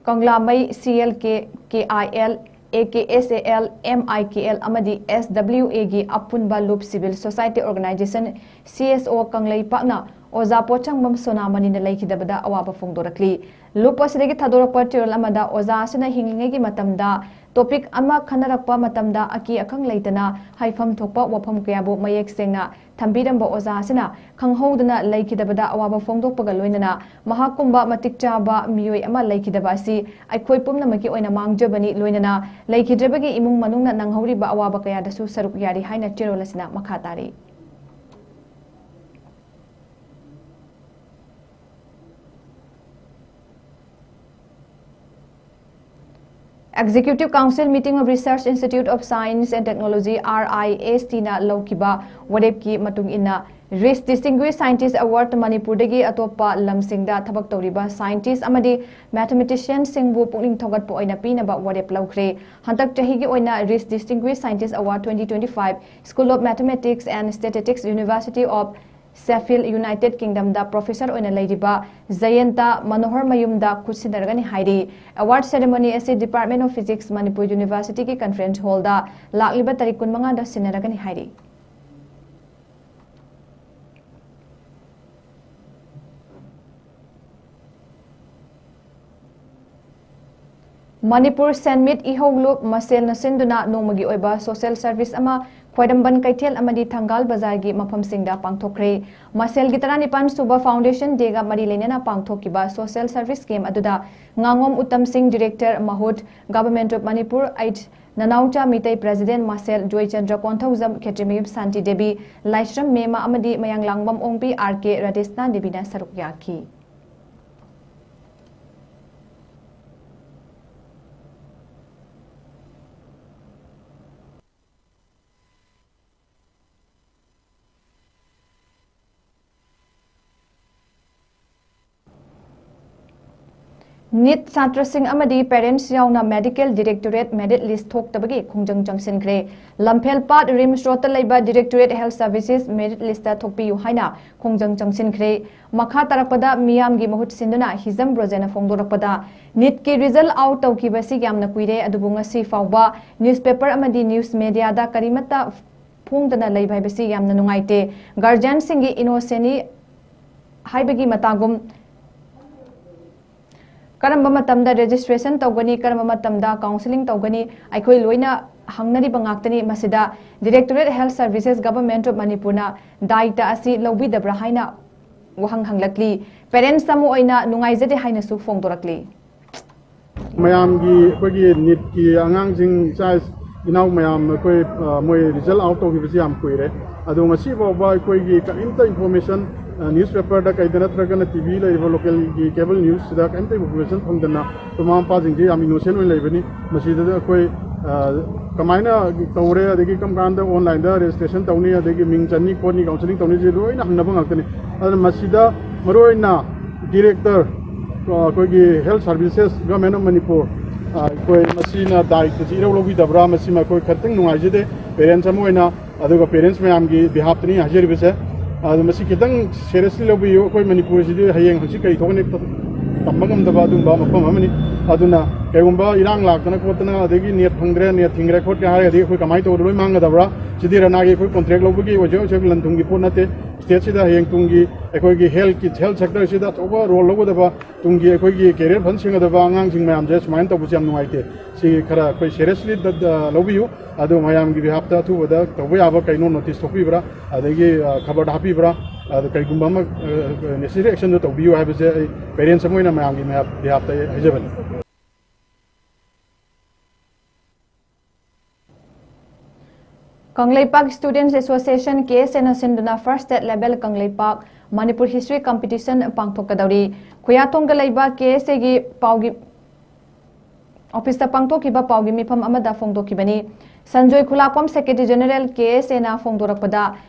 ꯀꯪꯂꯥꯃꯩ C L K, K I L, A K S A L, M I K L ꯑꯃꯗꯤ S W A ꯒꯤ ꯑꯄꯨꯟꯕ ꯂꯨꯞ civil society organization, C S O ꯀꯪꯂꯩꯄꯥꯛꯅ ꯑꯣꯖꯥ ꯄꯣꯠꯁꯪꯕꯝ ꯁꯣꯅꯥꯃꯅꯤꯅ ꯂꯩꯈꯤꯗꯕꯗ ꯑꯋꯥꯕ ꯐꯣꯡꯗꯣꯔꯛꯂꯤ꯫ ꯂꯨꯞ ꯑꯁꯤꯗꯒꯤ ꯊꯥꯗꯣꯔꯛꯄ ꯆꯦꯔꯣꯜ ꯑꯃꯗ ꯑꯣꯖꯥ ꯑꯁꯤꯅ ꯍꯤꯡꯂꯤꯉꯩꯒꯤ ꯃꯇꯝꯗ topic ꯑꯃ ꯈꯟꯅꯔꯛꯄ ꯃꯇꯝꯗ ꯑꯀꯤ ꯑꯈꯪ ꯂꯩꯇꯅ ꯍꯥꯏꯐꯝ ꯊꯣꯛꯄ ꯋꯥꯐꯝ ꯀꯌꯥꯕꯨ ꯃꯌꯦꯛ ꯁꯦꯡꯅ ꯊꯝꯕꯤꯔꯝꯕ ꯑꯣꯖꯥ ꯑꯁꯤꯅ ꯈꯪꯍꯧꯗꯅ ꯂꯩꯈꯤꯗꯕꯗ ꯑꯋꯥꯕ ꯐꯣꯡꯗꯣꯛꯄꯒ ꯂꯣꯏꯅꯅ ꯃꯍꯥꯛꯀꯨꯝꯕ ꯃꯇꯤꯛ ꯆꯥꯕ ꯃꯤꯑꯣꯏ ꯑꯃ ꯂꯩꯈꯤꯗꯕ ꯑꯁꯤ ꯑꯩꯈꯣꯏ ꯄꯨꯝꯅꯃꯛꯀꯤ ꯑꯣꯏꯅ ꯃꯥꯡꯖꯕꯅꯤ, ꯂꯣꯏꯅꯅ ꯂꯩꯈꯤꯗ꯭ꯔꯕꯒꯤ ꯏꯃꯨꯡ ꯃꯅꯨꯡꯅ ꯅꯪꯍꯧꯔꯤꯕ ꯑꯋꯥꯕ ꯀꯌꯥꯗꯁꯨ ꯁꯔꯨꯛ ꯌꯥꯔꯤ ꯍꯥꯏꯅ ꯆꯦꯔꯣꯜ ꯑꯁꯤꯅ ꯃꯈꯥ ꯇꯥꯔꯤ꯫ Executive Council meeting of Research Institute of Science and Technology, R I S T ꯅ ꯂꯧꯈꯤꯕ ꯋꯥꯔꯦꯞꯀꯤ ꯃꯇꯨꯡ ꯏꯟꯅ, Rich Distinguished Scientist Award ꯃꯅꯤꯄꯨꯔꯗꯒꯤ ꯑꯇꯣꯞꯄ ꯂꯝꯁꯤꯡꯗ ꯊꯕꯛ ꯇꯧꯔꯤꯕ scientist ꯑꯃꯗꯤ mathematicianꯁꯤꯡꯕꯨ ꯄꯨꯛꯅꯤꯡ ꯊꯧꯒꯠꯄ ꯑꯣꯏꯅ ꯄꯤꯅꯕ ꯋꯥꯔꯦꯞ ꯂꯧꯈ꯭ꯔꯦ꯫ ꯍꯟꯗꯛ ꯆꯍꯤꯒꯤ ꯑꯣꯏꯅ Rich Distinguished Scientist Award twenty twenty-five School of Mathematics and Statistics, University of Sheffield, united ꯀꯤꯡꯗꯝꯗ ꯄ꯭ꯔꯣꯐꯦꯁꯔ ꯑꯣꯏꯅ ꯂꯩꯔꯤꯕ ꯖꯌꯟꯇ ꯃꯅꯣꯍꯔ ꯃꯌꯨꯝꯗ ꯈꯨꯠꯁꯤꯟꯅꯔꯒꯅꯤ ꯍꯥꯏꯔꯤ꯫ ꯑꯦꯋꯥꯔꯗ ꯁꯦꯔꯦꯃꯣꯅꯤ ꯑꯁꯤ Department of Physics, Manipur University ꯒꯤ conference hall ꯗ ꯂꯥꯛꯂꯤꯕ ꯇꯥꯔꯤꯛ ꯀꯨꯟꯃꯉꯥꯗ ꯁꯤꯟꯅꯔꯒꯅꯤ ꯍꯥꯏꯔꯤ꯫ ꯃꯅꯤꯄꯨꯔ ꯁꯦꯟꯃꯤꯠ ꯏꯍꯧ ꯂꯨꯞ ꯃꯁꯦꯜꯅ ꯁꯤꯟꯗꯨꯅ ꯅꯣꯡꯃꯒꯤ ꯑꯣꯏꯕ social service ꯑꯃ ꯈ꯭ꯋꯥꯏꯔꯝꯕꯟ ꯀꯩꯊꯦꯜ ꯑꯃꯗꯤ ꯊꯪꯒꯥꯜ ꯕꯖꯥꯔꯒꯤ ꯃꯐꯝꯁꯤꯡꯗ ꯄꯥꯡꯊꯣꯛꯈ꯭ꯔꯦ꯫ ꯃꯁꯦꯜꯒꯤ ꯇꯔꯥꯅꯤꯄꯥꯟ ꯁꯨꯕ Foundation Day ꯒ ꯃꯔꯤ ꯂꯩꯅꯅ ꯄꯥꯡꯊꯣꯛꯈꯤꯕ social service camp ꯑꯗꯨꯗ ꯉꯥꯉꯣꯝ ꯎꯇꯝ ꯁꯤꯡ, Director, ꯃꯍꯨꯠ, Government of Manipur, H Nanaocha Meetei, President ꯃꯁꯦꯜ ꯖꯣꯏꯆꯟꯗ꯭ꯔ ꯀꯣꯟꯊꯧꯖꯝ, ꯈꯦꯇ꯭ꯔꯤꯃꯌꯨꯝ ꯁꯥꯟꯇꯤ ꯗꯦꯕꯤ, ꯂꯥꯏꯁ꯭ꯔꯝ ꯃꯦꯃ ꯑꯃꯗꯤ ꯃꯌꯥꯡꯂꯥꯡꯕꯝ ꯑꯣꯡꯕꯤ ꯑꯥꯔ ꯀꯦ ꯔꯥꯙꯦꯁꯅꯥ ꯗꯦꯕꯤꯅ ꯁꯔꯨꯛ ꯌꯥꯈꯤ꯫ ꯅꯤꯠ ꯁꯥꯇ꯭ꯔꯁꯤꯡ ꯑꯃꯗꯤ parents ꯌꯥꯎꯅ Medical Directorate merit list ꯊꯣꯛꯇꯕꯒꯤ ꯈꯣꯡꯖꯪ ꯆꯪꯁꯤꯟꯈ꯭ꯔꯦ꯫ ꯂꯝꯐꯦꯜꯄꯥꯠ ꯔꯤꯝꯁ ꯔꯣꯗꯇ ꯂꯩꯕ Directorate Health Services merit list ꯊꯣꯛꯄꯤꯌꯨ ꯍꯥꯏꯅ ꯈꯣꯡꯖꯪ ꯆꯪꯁꯤꯟꯈ꯭ꯔꯦ꯫ ꯃꯈꯥ ꯇꯥꯔꯛꯄꯗ ꯃꯤꯌꯥꯝꯒꯤ ꯃꯍꯨꯠ ꯁꯤꯟꯗꯨꯅ ꯍꯤꯖꯝ ꯕ꯭ꯔꯣꯖꯦꯅ ꯐꯣꯡꯗꯣꯔꯛꯄꯗ, ꯅꯤꯠꯀꯤ result out ꯇꯧꯈꯤꯕꯁꯤ ꯌꯥꯝꯅ ꯀꯨꯏꯔꯦ, ꯑꯗꯨꯕꯨ ꯉꯁꯤ ꯐꯥꯎꯕ newspaper ꯑꯃꯗꯤ news media ꯗ ꯀꯔꯤꯃꯠꯇ ꯐꯣꯡꯗꯅ ꯂꯩꯕ ꯍꯥꯏꯕꯁꯤ ꯌꯥꯝꯅ ꯅꯨꯡꯉꯥꯏꯇꯦ꯫ Guardian ꯁꯤꯡꯒꯤ innocent ꯅꯤ ꯍꯥꯏꯕꯒꯤ ꯃꯇꯥꯒꯨꯝ ꯀꯔꯝꯕ ꯃꯇꯝꯗ registration ꯇꯧꯒꯅꯤ, ꯀꯔꯝꯕ ꯃꯇꯝꯗ counselling ꯇꯧꯒꯅꯤ, ꯑꯩꯈꯣꯏ ꯂꯣꯏꯅ ꯍꯪꯅꯔꯤꯕ ꯉꯥꯛꯇꯅꯤ꯫ ꯃꯁꯤꯗ Directorate Health Services, Government of Manipur ꯅ ꯗꯥꯌꯤꯇ ꯑꯁꯤ ꯂꯧꯕꯤꯗꯕ꯭ꯔꯥ ꯍꯥꯏꯅ ꯋꯥꯍꯪ ꯍꯪꯂꯛꯂꯤ꯫ Parents ꯑꯃ ꯑꯣꯏꯅ ꯅꯨꯡꯉꯥꯏꯖꯗꯦ ꯍꯥꯏꯅꯁꯨ ꯐꯣꯡꯗꯣꯔꯛꯂꯤ꯫ ꯃꯌꯥꯝꯒꯤ, ꯑꯩꯈꯣꯏꯒꯤ ꯅꯤꯠꯀꯤ ꯑꯉꯥꯡꯁꯤꯡ, ꯏꯆꯥ ꯏꯅꯥꯎ ꯃꯌꯥꯝ ꯑꯩꯈꯣꯏ, ꯑ, ꯃꯣꯏ result out ꯇꯧꯈꯤꯕꯁꯤ ꯌꯥꯝ ꯀꯨꯏꯔꯦ꯫ ꯑꯗꯣ ꯉꯁꯤ ꯐꯥꯎꯕ ꯑꯩꯈꯣꯏꯒꯤ ꯀꯔꯤꯝꯇ information, ꯑ, newspaper ꯗ ꯀꯩꯗ ꯅꯠꯇ꯭ꯔꯒꯅ T V ꯂꯩꯔꯤꯕ local ꯒꯤ cable news ꯁꯤꯗ ꯀꯔꯤꯝꯇ information ꯐꯪꯗꯅ ꯑꯩꯈꯣꯏ ꯃꯃꯥ ꯃꯄꯥꯁꯤꯡꯁꯦ ꯌꯥꯝ innocent ꯑꯣꯏꯅ ꯂꯩꯕꯅꯤ꯫ ꯃꯁꯤꯗ ꯑꯩꯈꯣꯏ, ꯑ, ꯀꯃꯥꯏꯅ ꯇꯧꯔꯦ, ꯑꯗꯒꯤ ꯀꯔꯝ ꯀꯥꯟꯗ online ꯗ registration ꯇꯧꯅꯤ, ꯑꯗꯒꯤ ꯃꯤꯡ ꯆꯟꯅꯤ ꯈꯣꯠꯅꯤ, counselling ꯇꯧꯅꯤꯁꯦ ꯂꯣꯏꯅ ꯍꯪꯅꯕ ꯉꯥꯛꯇꯅꯤ꯫ ꯑꯗꯨꯅ ꯃꯁꯤꯗ ꯃꯔꯨꯑꯣꯏꯅ Director, ꯑ, ꯑꯩꯈꯣꯏꯒꯤ Health Services, Government of Manipur, ꯑ, ꯑꯩꯈꯣꯏ ꯃꯁꯤꯅ ꯗꯥꯌꯤꯇꯁꯤ ꯏꯔꯧ ꯂꯧꯕꯤꯗꯕ꯭ꯔꯥ, ꯃꯁꯤꯃ ꯑꯩꯈꯣꯏ ꯈꯤꯇꯪ ꯅꯨꯡꯉꯥꯏꯖꯗꯦ parents ꯑꯃ ꯑꯣꯏꯅ꯫ ꯑꯗꯨꯒ parents ꯃꯌꯥꯝꯒꯤ behalf ꯇꯅꯤ ꯍꯥꯏꯖꯔꯤꯕꯁꯦ꯫ ꯑꯗꯨ ꯃꯁꯤ ꯈꯤꯇꯪ seriously ꯂꯧꯕꯤꯌꯨ꯫ ꯑꯩꯈꯣꯏ ꯃꯅꯤꯄꯨꯔꯁꯤꯗꯤ ꯍꯌꯦꯡ ꯍꯧꯖꯤꯛ ꯀꯔꯤ ꯊꯣꯛꯀꯅꯤ ꯇꯝꯕ ꯉꯝꯗꯕ ꯑꯗꯨꯝꯕ ꯃꯐꯝ ꯑꯃꯅꯤ꯫ ꯑꯗꯨꯅ ꯀꯩꯒꯨꯝꯕ ꯏꯔꯥꯡ ꯂꯥꯛꯇꯅ ꯈꯣꯠꯇꯅ, ꯑꯗꯒꯤ net ꯐꯪꯗ꯭ꯔꯦ, net ꯊꯤꯡꯈ꯭ꯔꯦ ꯈꯣꯠꯈ꯭ꯔꯦ ꯍꯥꯏꯔꯒꯗꯤ ꯑꯩꯈꯣꯏ ꯀꯃꯥꯏꯅ ꯇꯧꯗꯣꯏꯅꯣ? ꯂꯣꯏ ꯃꯥꯡꯒꯗꯕ꯭ꯔꯥ? ꯁꯤꯗꯤ ꯔꯅꯥꯒꯤ ꯑꯩꯈꯣꯏ contract ꯂꯧꯕꯒꯤ ꯑꯣꯏꯖ ꯑꯣꯏꯖ ꯂꯟ ꯊꯨꯝꯒꯤ ꯄꯣꯠ ꯅꯠꯇꯦ꯫ Stateꯁꯤꯗ ꯍꯌꯦꯡ ꯇꯨꯡꯒꯤ ꯑꯩꯈꯣꯏꯒꯤ healthꯀꯤ, health sectorꯁꯤꯗ ꯑꯆꯧꯕ role ꯂꯧꯒꯗꯕ, ꯇꯨꯡꯒꯤ ꯑꯩꯈꯣꯏꯒꯤ career fund ꯁꯦꯝꯒꯗꯕ ꯑꯉꯥꯡꯁꯤꯡ ꯃꯌꯥꯝꯁꯦ ꯁꯨꯃꯥꯏꯅ ꯇꯧꯕꯁꯦ ꯌꯥꯝ ꯅꯨꯡꯉꯥꯏꯇꯦ꯫ ꯁꯤ ꯈꯔ ꯑꯩꯈꯣꯏ seriously ꯗ-, ꯗ-, ꯂꯧꯕꯤꯌꯨ꯫ ꯑꯗꯨ ꯃꯌꯥꯝꯒꯤ behalfꯇ ꯑꯊꯨꯕꯗ ꯇꯧꯕ ꯌꯥꯕ ꯀꯩꯅꯣ notice ꯊꯣꯛꯄꯤꯕ꯭ꯔꯥ, ꯑꯗꯒꯤ, ꯑ, ꯈꯕꯔꯗ ꯍꯥꯞꯄꯤꯕ꯭ꯔꯥ, ꯑꯗ ꯀꯩꯒꯨꯝꯕ ꯑꯃ, ꯑ, necessary actionꯗꯣ ꯇꯧꯕꯤꯌꯨ ꯍꯥꯏꯕꯁꯦ ꯑꯩ parents ꯑꯃ ꯑꯣꯏꯅ ꯃꯌꯥꯝꯒꯤ behalf-, behalfꯇ ꯑꯩ ꯍꯥꯏꯖꯕꯅꯤ꯫ ꯀꯪꯂꯩꯄꯥꯛ Students Association, ꯀꯦ ꯑꯦꯁ ꯑꯦꯅ ꯁꯤꯟꯗꯨꯅ First State Level Kangleipak Manipur History Competition ꯄꯥꯡꯊꯣꯛꯀꯗꯧꯔꯤ꯫ ꯈꯨꯌꯥꯊꯣꯡꯗ ꯂꯩꯕ ꯀꯦ ꯑꯦꯁ ꯑꯦꯒꯤ ꯄꯥꯎꯒꯤ ꯑꯣꯐꯤꯁꯇ ꯄꯥꯡꯊꯣꯛꯈꯤꯕ ꯄꯥꯎꯒꯤ ꯃꯤꯐꯝ ꯑꯃꯗ ꯐꯣꯡꯗꯣꯛꯈꯤꯕꯅꯤ꯫ ꯁꯟꯖꯣꯏ ꯈꯨꯂꯥꯛꯄꯝ, Secretary General, ꯀꯦ ꯑꯦꯁ ꯑꯦꯅ ꯐꯣꯡꯗꯣꯔꯛꯄꯗ,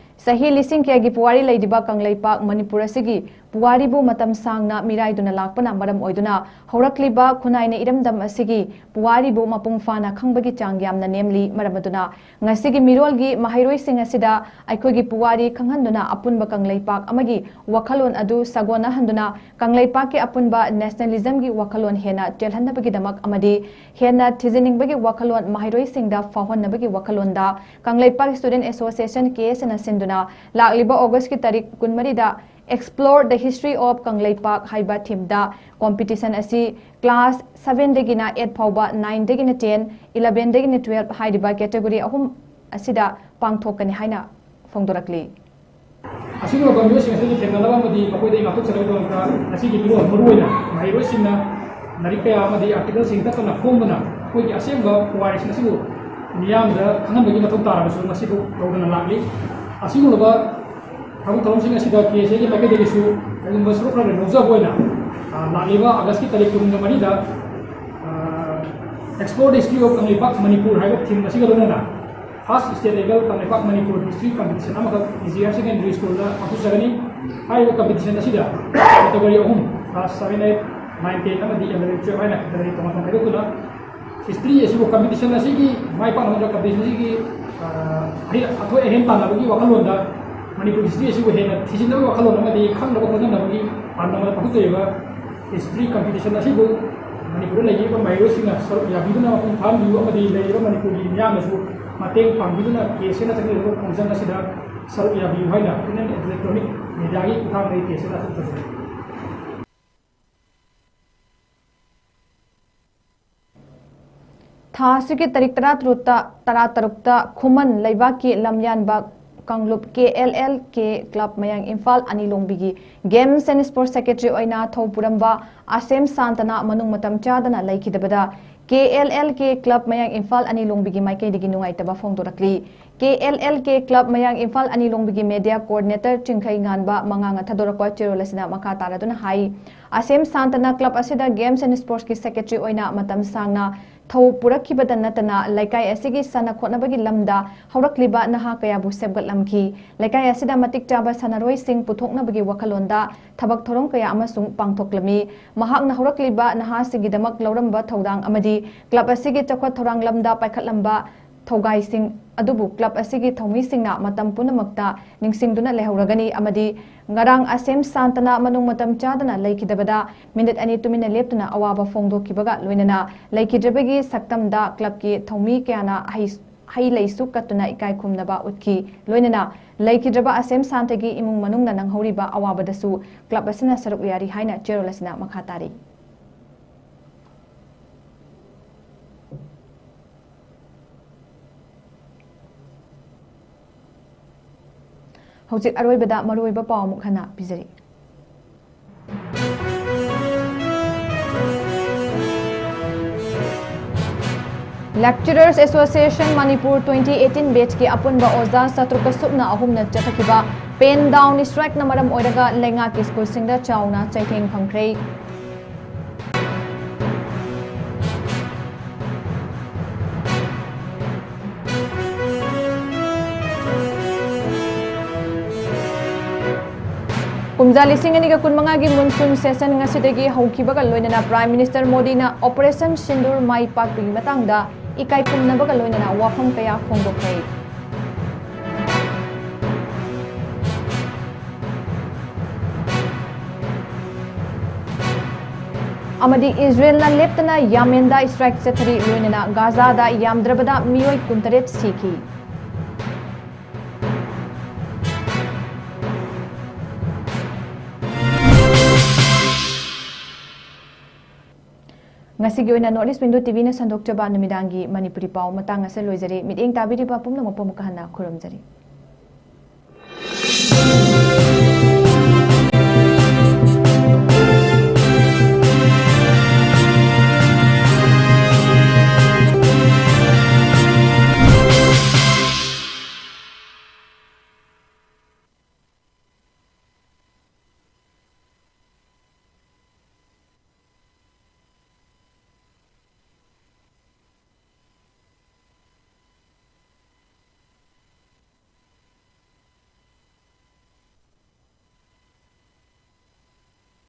ꯆꯍꯤ ꯂꯤꯁꯤꯡ ꯀꯌꯥꯒꯤ ꯄꯨꯋꯥꯔꯤ ꯂꯩꯔꯤꯕ ꯀꯪꯂꯩꯄꯥꯛ ꯃꯅꯤꯄꯨꯔ ꯑꯁꯤꯒꯤ ꯄꯨꯋꯥꯔꯤꯕꯨ ꯃꯇꯝ ꯁꯥꯡꯅ ꯃꯤꯔꯥꯏꯗꯨꯅ ꯂꯥꯛꯄꯅ ꯃꯔꯝ ꯑꯣꯏꯗꯨꯅ ꯍꯧꯔꯛꯂꯤꯕ ꯈꯨꯟꯅꯥꯏꯅ ꯏꯔꯝꯗꯝ ꯑꯁꯤꯒꯤ ꯄꯨꯋꯥꯔꯤꯕꯨ ꯃꯄꯨꯡ ꯐꯥꯅ ꯈꯪꯕꯒꯤ ꯆꯥꯡ ꯌꯥꯝꯅ ꯅꯦꯝꯂꯤ꯫ ꯃꯔꯝ ꯑꯗꯨꯅ ꯉꯁꯤꯒꯤ ꯃꯤꯔꯣꯜꯒꯤ ꯃꯍꯩꯔꯣꯏꯁꯤꯡ ꯑꯁꯤꯗ ꯑꯩꯈꯣꯏꯒꯤ ꯄꯨꯋꯥꯔꯤ ꯈꯪꯍꯟꯗꯨꯅ ꯑꯄꯨꯟꯕ ꯀꯪꯂꯩꯄꯥꯛ ꯑꯃꯒꯤ ꯋꯥꯈꯜꯂꯣꯟ ꯑꯗꯨ ꯁꯥꯒꯣꯟꯅꯍꯟꯗꯨꯅ ꯀꯪꯂꯩꯄꯥꯛꯀꯤ ꯑꯄꯨꯟꯕ nationalismꯒꯤ ꯋꯥꯈꯜꯂꯣꯟ ꯍꯦꯟꯅ ꯆꯦꯜꯍꯟꯅꯕꯒꯤꯗꯃꯛ ꯑꯃꯗꯤ ꯍꯦꯟꯅ ꯊꯤꯖꯤꯟꯅꯤꯡꯕꯒꯤ ꯋꯥꯈꯜꯂꯣꯟ ꯃꯍꯩꯔꯣꯏꯁꯤꯡꯗ ꯐꯥꯎꯍꯟꯅꯕꯒꯤ ꯋꯥꯈꯜꯂꯣꯟꯗ ꯀꯪꯂꯩꯄꯥꯛ Student Association, ꯀꯦ ꯑꯦꯁ ꯑꯦꯅ ꯁꯤꯟꯗꯨꯅ ꯂꯥꯛꯂꯤꯕ ꯑꯣꯒꯁꯀꯤ ꯇꯥꯔꯤꯛ ꯀꯨꯟꯃꯔꯤꯗ Explore the History of Kangleipak ꯍꯥꯏꯕ themeꯗ competition ꯑꯁꯤ class sevenꯗꯒꯤꯅ eight ꯐꯥꯎꯕ, nineꯗꯒꯤꯅ ten, elevenꯗꯒꯤꯅ twelve ꯍꯥꯏꯔꯤꯕ category ꯑꯍꯨꯝ ꯑꯁꯤꯗ ꯄꯥꯡꯊꯣꯛꯀꯅꯤ ꯍꯥꯏꯅ ꯐꯣꯡꯗꯣꯔꯛꯂꯤ꯫ ꯑꯁꯤꯒꯨꯝꯂꯕ ꯃꯤꯑꯣꯏꯁꯤꯡ ꯑꯁꯤꯕꯨ ꯊꯦꯡꯅꯅꯕ ꯑꯃꯗꯤ ꯃꯈꯣꯏꯗꯒꯤ ꯉꯥꯛꯊꯣꯛꯆꯅꯕꯒꯤꯗꯃꯛꯇ ꯉꯁꯤꯒꯤ ꯃꯤꯔꯣꯜ, ꯃꯔꯨꯑꯣꯏꯅ ꯃꯍꯩꯔꯣꯏꯁꯤꯡꯅ ꯂꯥꯏꯔꯤꯛ ꯀꯌꯥ ꯑꯃꯗꯤ articleꯁꯤꯡ ꯇꯠꯇꯅ ꯐꯣꯡꯗꯨꯅ ꯑꯩꯈꯣꯏꯒꯤ ꯑꯁꯦꯡꯕ ꯄꯨꯋꯥꯔꯤꯁꯤꯡ ꯑꯁꯤꯕꯨ ꯃꯤꯌꯥꯝꯗ ꯈꯪꯍꯟꯕꯒꯤ ꯃꯊꯧ ꯇꯥꯔꯕꯁꯨ ꯉꯁꯤꯕꯨ ꯂꯧꯗꯨꯅ ꯂꯥꯛꯂꯤ꯫ ꯑꯁꯤꯒꯨꯝꯂꯕ ꯊꯕꯛ ꯊꯧꯔꯝꯁꯤꯡ ꯑꯁꯤꯗ ꯀꯦ ꯑꯦꯁ ꯑꯦꯒꯤ ꯃꯥꯏꯀꯩꯗꯒꯤꯁꯨ ꯀꯔꯤꯒꯨꯝꯕ ꯁꯔꯨꯛ ꯈꯔ ꯂꯧꯖꯕ ꯑꯣꯏꯅ, ꯑ, ꯂꯥꯛꯂꯤꯕ ꯑꯣꯒꯁꯀꯤ ꯇꯥꯔꯤꯛ ꯀꯨꯟꯒ ꯃꯔꯤꯗ, ꯑ, Explore the History of Kangleipak Manipur ꯍꯥꯏꯕ themeꯁꯤꯒ ꯂꯣꯏꯅꯅ First State Level Kangleipak Manipur History Competition ꯑꯃꯈꯛ ꯖꯤ ꯑꯥꯔ Secondary Schoolꯗ ꯄꯥꯡꯊꯣꯛꯆꯒꯅꯤ꯫ ꯍꯥꯏꯔꯤꯕ competition ꯑꯁꯤꯗ category ꯑꯍꯨꯝ, class seven, eight, nine, ten ꯑꯃꯗꯤ eleven, twelve ꯍꯥꯏꯅ category ꯇꯣꯉꯥꯟ ꯇꯣꯉꯥꯟ ꯈꯥꯏꯗꯣꯛꯇꯨꯅ history ꯑꯁꯤꯕꯨ competition ꯑꯁꯤꯒꯤ ꯃꯥꯏ ꯄꯥꯛꯅꯕ ꯅꯠꯇ꯭ꯔꯒ competition ꯑꯁꯤꯒꯤ, ꯑ, ꯑꯍꯩ-, ꯑꯊꯣꯏ ꯑꯍꯦꯟ ꯇꯥꯟꯅꯕꯒꯤ ꯋꯥꯈꯜꯂꯣꯟꯗ ꯃꯅꯤꯄꯨꯔꯒꯤ ꯍꯤꯁꯇ꯭ꯔꯤ ꯑꯁꯤꯕꯨ ꯍꯦꯟꯅ ꯊꯤꯖꯤꯟꯅꯕꯒꯤ ꯋꯥꯈꯜꯂꯣꯟ ꯑꯃꯗꯤ ꯈꯪꯅꯕ ꯍꯣꯠꯅꯅꯕꯒꯤ ꯄꯥꯟꯗꯝ ꯑꯃꯗ ꯄꯥꯡꯊꯣꯛꯆꯔꯤꯕ ꯍꯤꯁꯇ꯭ꯔꯤ ꯀꯝꯄꯤꯇꯤꯁꯟ ꯑꯁꯤꯕꯨ ꯃꯅꯤꯄꯨꯔꯗ ꯂꯩꯕꯤꯔꯤꯕ ꯃꯍꯩꯔꯣꯏꯁꯤꯡꯅ ꯁꯔꯨꯛ ꯌꯥꯕꯤꯗꯨꯅ ꯃꯄꯨꯡ ꯐꯥꯍꯟꯕꯤꯌꯨ ꯑꯃꯗꯤ ꯂꯩꯔꯤꯕ ꯃꯅꯤꯄꯨꯔꯒꯤ ꯃꯤꯌꯥꯝꯅꯁꯨ ꯃꯇꯦꯡ ꯄꯥꯡꯕꯤꯗꯨꯅ ꯀꯦ ꯑꯦꯁ ꯑꯦꯅ ꯆꯠꯀꯗꯧꯔꯤꯕ ꯈꯣꯡꯖꯪ ꯑꯁꯤꯗ ꯁꯔꯨꯛ ꯌꯥꯕꯤꯌꯨ ꯍꯥꯏꯅ ꯄ꯭ꯔꯤꯟꯠ ꯑꯦꯟꯗ ꯏꯂꯦꯛꯇ꯭ꯔꯣꯅꯤꯛ ꯃꯦꯗꯤꯌꯥꯒꯤ ꯈꯨꯠꯊꯥꯡꯗꯒꯤ ꯀꯦ ꯑꯦꯁ ꯑꯦꯅ ꯑꯊꯨꯕ ꯇꯧꯖꯔꯤ꯫ ꯊꯥ ꯑꯁꯤꯒꯤ ꯇꯥꯔꯤꯛ ꯇꯔꯥꯇꯔꯨꯛꯇ, ꯇꯔꯥꯇꯔꯨꯛꯇ ꯈꯨꯃꯟ ꯂꯩꯕꯥꯛꯀꯤ ꯂꯝꯌꯥꯟꯕ ꯀꯥꯡꯂꯨꯞ ꯀꯦ ꯑꯦꯜ ꯑꯦꯜ ꯀꯦ ꯀ꯭ꯂꯕ ꯃꯌꯥꯡ ꯏꯝꯐꯥꯜ ꯑꯅꯤ ꯂꯣꯡꯕꯤꯒꯤ Games and Sports Secretary ꯑꯣꯏꯅ ꯊꯧ ꯄꯨꯔꯝꯕ ꯑꯁꯦꯝ ꯁꯥꯟꯇꯅ ꯃꯅꯨꯡ ꯃꯇꯝ ꯆꯥꯗꯅ ꯂꯩꯈꯤꯗꯕꯗ, ꯀꯦ ꯑꯦꯜ ꯑꯦꯜ ꯀꯦ ꯀ꯭ꯂꯕ ꯃꯌꯥꯡ ꯏꯝꯐꯥꯜ ꯑꯅꯤ ꯂꯣꯡꯕꯤꯒꯤ ꯃꯥꯏꯀꯩꯗꯒꯤ ꯅꯨꯡꯉꯥꯏꯇꯕ ꯐꯣꯡꯗꯣꯔꯛꯂꯤ꯫ ꯀꯦ ꯑꯦꯜ ꯑꯦꯜ ꯀꯦ ꯀ꯭ꯂꯕ ꯃꯌꯥꯡ ꯏꯝꯐꯥꯜ ꯑꯅꯤ ꯂꯣꯡꯕꯤꯒꯤ ꯃꯦꯗꯤꯌꯥ ꯀꯣꯑꯣꯔꯗꯤꯅꯦꯇꯔ ꯆꯤꯡꯈꯩ ꯉꯥꯟꯕ ꯃꯉꯥꯡꯅ ꯊꯥꯗꯣꯔꯛꯄ ꯆꯦꯔꯣꯜ ꯑꯁꯤꯅ ꯃꯈꯥ ꯇꯥꯔꯗꯨꯅ ꯍꯥꯏ, ꯑꯁꯦꯝ ꯁꯥꯟꯇꯅ ꯀ꯭ꯂꯕ ꯑꯁꯤꯗ Games and Sportsꯀꯤ Secretary ꯑꯣꯏꯅ ꯃꯇꯝ ꯁꯥꯡꯅ ꯊꯧ ꯄꯨꯔꯛꯈꯤꯕꯗ ꯅꯠꯇꯅ, ꯂꯩꯀꯥꯏ ꯑꯁꯤꯒꯤ ꯁꯥꯟꯅ ꯈꯣꯠꯅꯕꯒꯤ ꯂꯝꯗ ꯍꯧꯔꯛꯂꯤꯕ ꯅꯍꯥ ꯀꯌꯥꯕꯨ ꯁꯦꯝꯒꯠꯂꯝꯈꯤ꯫ ꯂꯩꯀꯥꯏ ꯑꯁꯤꯗ ꯃꯇꯤꯛ ꯆꯥꯕ ꯁꯥꯟꯅꯔꯣꯏꯁꯤꯡ ꯄꯨꯊꯣꯛꯅꯕꯒꯤ ꯋꯥꯈꯜꯂꯣꯟꯗ ꯊꯕꯛ ꯊꯧꯔꯝ ꯀꯌꯥ ꯑꯃꯁꯨ ꯄꯥꯡꯊꯣꯛꯂꯝꯃꯤ꯫ ꯃꯍꯥꯛꯅ ꯍꯧꯔꯛꯂꯤꯕ ꯅꯍꯥꯁꯤꯡꯒꯤꯗꯃꯛ ꯂꯧꯔꯝꯕ ꯊꯧꯗꯥꯡ ꯑꯃꯗꯤ ꯀ꯭ꯂꯕ ꯑꯁꯤꯒꯤ ꯆꯥꯎꯈꯠ ꯊꯧꯔꯥꯡ ꯂꯝꯗ ꯄꯥꯏꯈꯠꯂꯝꯕ ꯊꯧꯒꯥꯏꯁꯤꯡ ꯑꯗꯨꯕꯨ ꯀ꯭ꯂꯕ ꯑꯁꯤꯒꯤ ꯊꯧꯃꯤꯁꯤꯡꯅ ꯃꯇꯝ ꯄꯨꯝꯅꯃꯛꯇ ꯅꯤꯡꯁꯤꯡꯗꯨꯅ ꯂꯩꯍꯧꯔꯒꯅꯤ ꯑꯃꯗꯤ ꯉꯔꯥꯡ ꯑꯁꯦꯝ ꯁꯥꯟꯇꯅ ꯃꯅꯨꯡ ꯃꯇꯝ ꯆꯥꯗꯅ ꯂꯩꯈꯤꯗꯕꯗ ꯃꯤꯅꯤꯠ ꯑꯅꯤ ꯇꯨꯃꯤꯟꯅ ꯂꯦꯞꯇꯨꯅ ꯑꯋꯥꯕ ꯐꯣꯡꯗꯣꯛꯈꯤꯕꯒ ꯂꯣꯏꯅꯅ ꯂꯩꯈꯤꯗ꯭ꯔꯕꯒꯤ ꯁꯛꯇꯝꯗ ꯀ꯭ꯂꯕꯀꯤ ꯊꯧꯃꯤ ꯀꯌꯥꯅ ꯍꯩ, ꯍꯩ ꯂꯩꯁꯨ ꯀꯠꯇꯨꯅ ꯏꯀꯥꯏ ꯈꯨꯝꯅꯕ ꯎꯠꯈꯤ꯫ ꯂꯣꯏꯅꯅ ꯂꯩꯈꯤꯗ꯭ꯔꯕ ꯑꯁꯦꯝ ꯁꯥꯟꯇꯒꯤ ꯏꯃꯨꯡ ꯃꯅꯨꯡꯅ ꯅꯪꯍꯧꯔꯤꯕ ꯑꯋꯥꯕꯗꯁꯨ ꯀ꯭ꯂꯕ ꯑꯁꯤꯅ ꯁꯔꯨꯛ ꯌꯥꯔꯤ ꯍꯥꯏꯅ ꯆꯦꯔꯣꯜ ꯑꯁꯤꯅ ꯃꯈꯥ ꯇꯥꯔꯤ꯫ ꯍꯧꯖꯤꯛ ꯑꯔꯣꯏꯕꯗ ꯃꯔꯨꯑꯣꯏꯕ ꯄꯥꯎ ꯑꯃꯨꯛ ꯍꯟꯅ ꯄꯤꯖꯔꯤ꯫ Lecturers Association Manipur twenty eighteen batchꯀꯤ ꯑꯄꯨꯟꯕ ꯑꯣꯖꯥ ꯆꯥꯇ꯭ꯔꯨꯛꯀ ꯁꯨꯞꯅ ꯑꯍꯨꯝꯅ ꯆꯠꯊꯈꯤꯕ pen down strikeꯅ ꯃꯔꯝ ꯑꯣꯏꯔꯒ ꯂꯩꯉꯥꯛꯀꯤ ꯁ꯭ꯀꯨꯜꯁꯤꯡꯗ ꯆꯥꯎꯅ ꯆꯩꯊꯦꯡ ꯐꯪꯈ꯭ꯔꯦ꯫ ꯀꯨꯝꯖꯥ ꯂꯤꯁꯤꯡ ꯑꯅꯤꯒ ꯀꯨꯟꯃꯉꯥꯒꯤ monsoon session ꯉꯁꯤꯗꯒꯤ ꯍꯧꯈꯤꯕꯒ ꯂꯣꯏꯅꯅ Prime Minister ꯃꯣꯗꯤꯅ Operation Sindoor ꯃꯥꯏ ꯄꯥꯛꯄꯒꯤ ꯃꯇꯥꯡꯗ ꯏꯀꯥꯏ ꯈꯨꯝꯅꯕꯒ ꯂꯣꯏꯅꯅ ꯋꯥꯐꯝ ꯀꯌꯥ ꯐꯣꯡꯗꯣꯛꯈ꯭ꯔꯦ꯫ ꯑꯃꯗꯤ ꯏꯖꯔꯦꯜꯅ ꯂꯦꯞꯇꯅ ꯌꯥꯃꯦꯟꯗ ꯁ꯭ꯇ꯭ꯔꯥꯏꯛ ꯆꯠꯊꯔꯤ, ꯂꯣꯏꯅꯅ ꯒꯥꯖꯥꯗ ꯌꯥꯝꯗ꯭ꯔꯕꯗ ꯃꯤꯑꯣꯏ ꯀꯨꯟꯇꯔꯦꯠ ꯁꯤꯈꯤ꯫ ꯉꯁꯤꯒꯤ ꯑꯣꯏꯅ North East Window ꯇꯤꯚꯤꯅ ꯁꯟꯗꯣꯛꯆꯕ ꯅꯨꯃꯤꯗꯥꯡꯒꯤ ꯃꯅꯤꯄꯨꯔꯤ ꯄꯥꯎ ꯃꯇꯥꯡ ꯑꯁꯤꯗ ꯂꯣꯏꯖꯔꯦ꯫ ꯃꯤꯠꯌꯦꯡ ꯇꯥꯕꯤꯔꯤꯕ ꯄꯨꯝꯅꯃꯛꯄꯨ ꯑꯃꯨꯛꯀ ꯍꯟꯅ ꯈꯨꯔꯨꯝꯖꯔꯤ꯫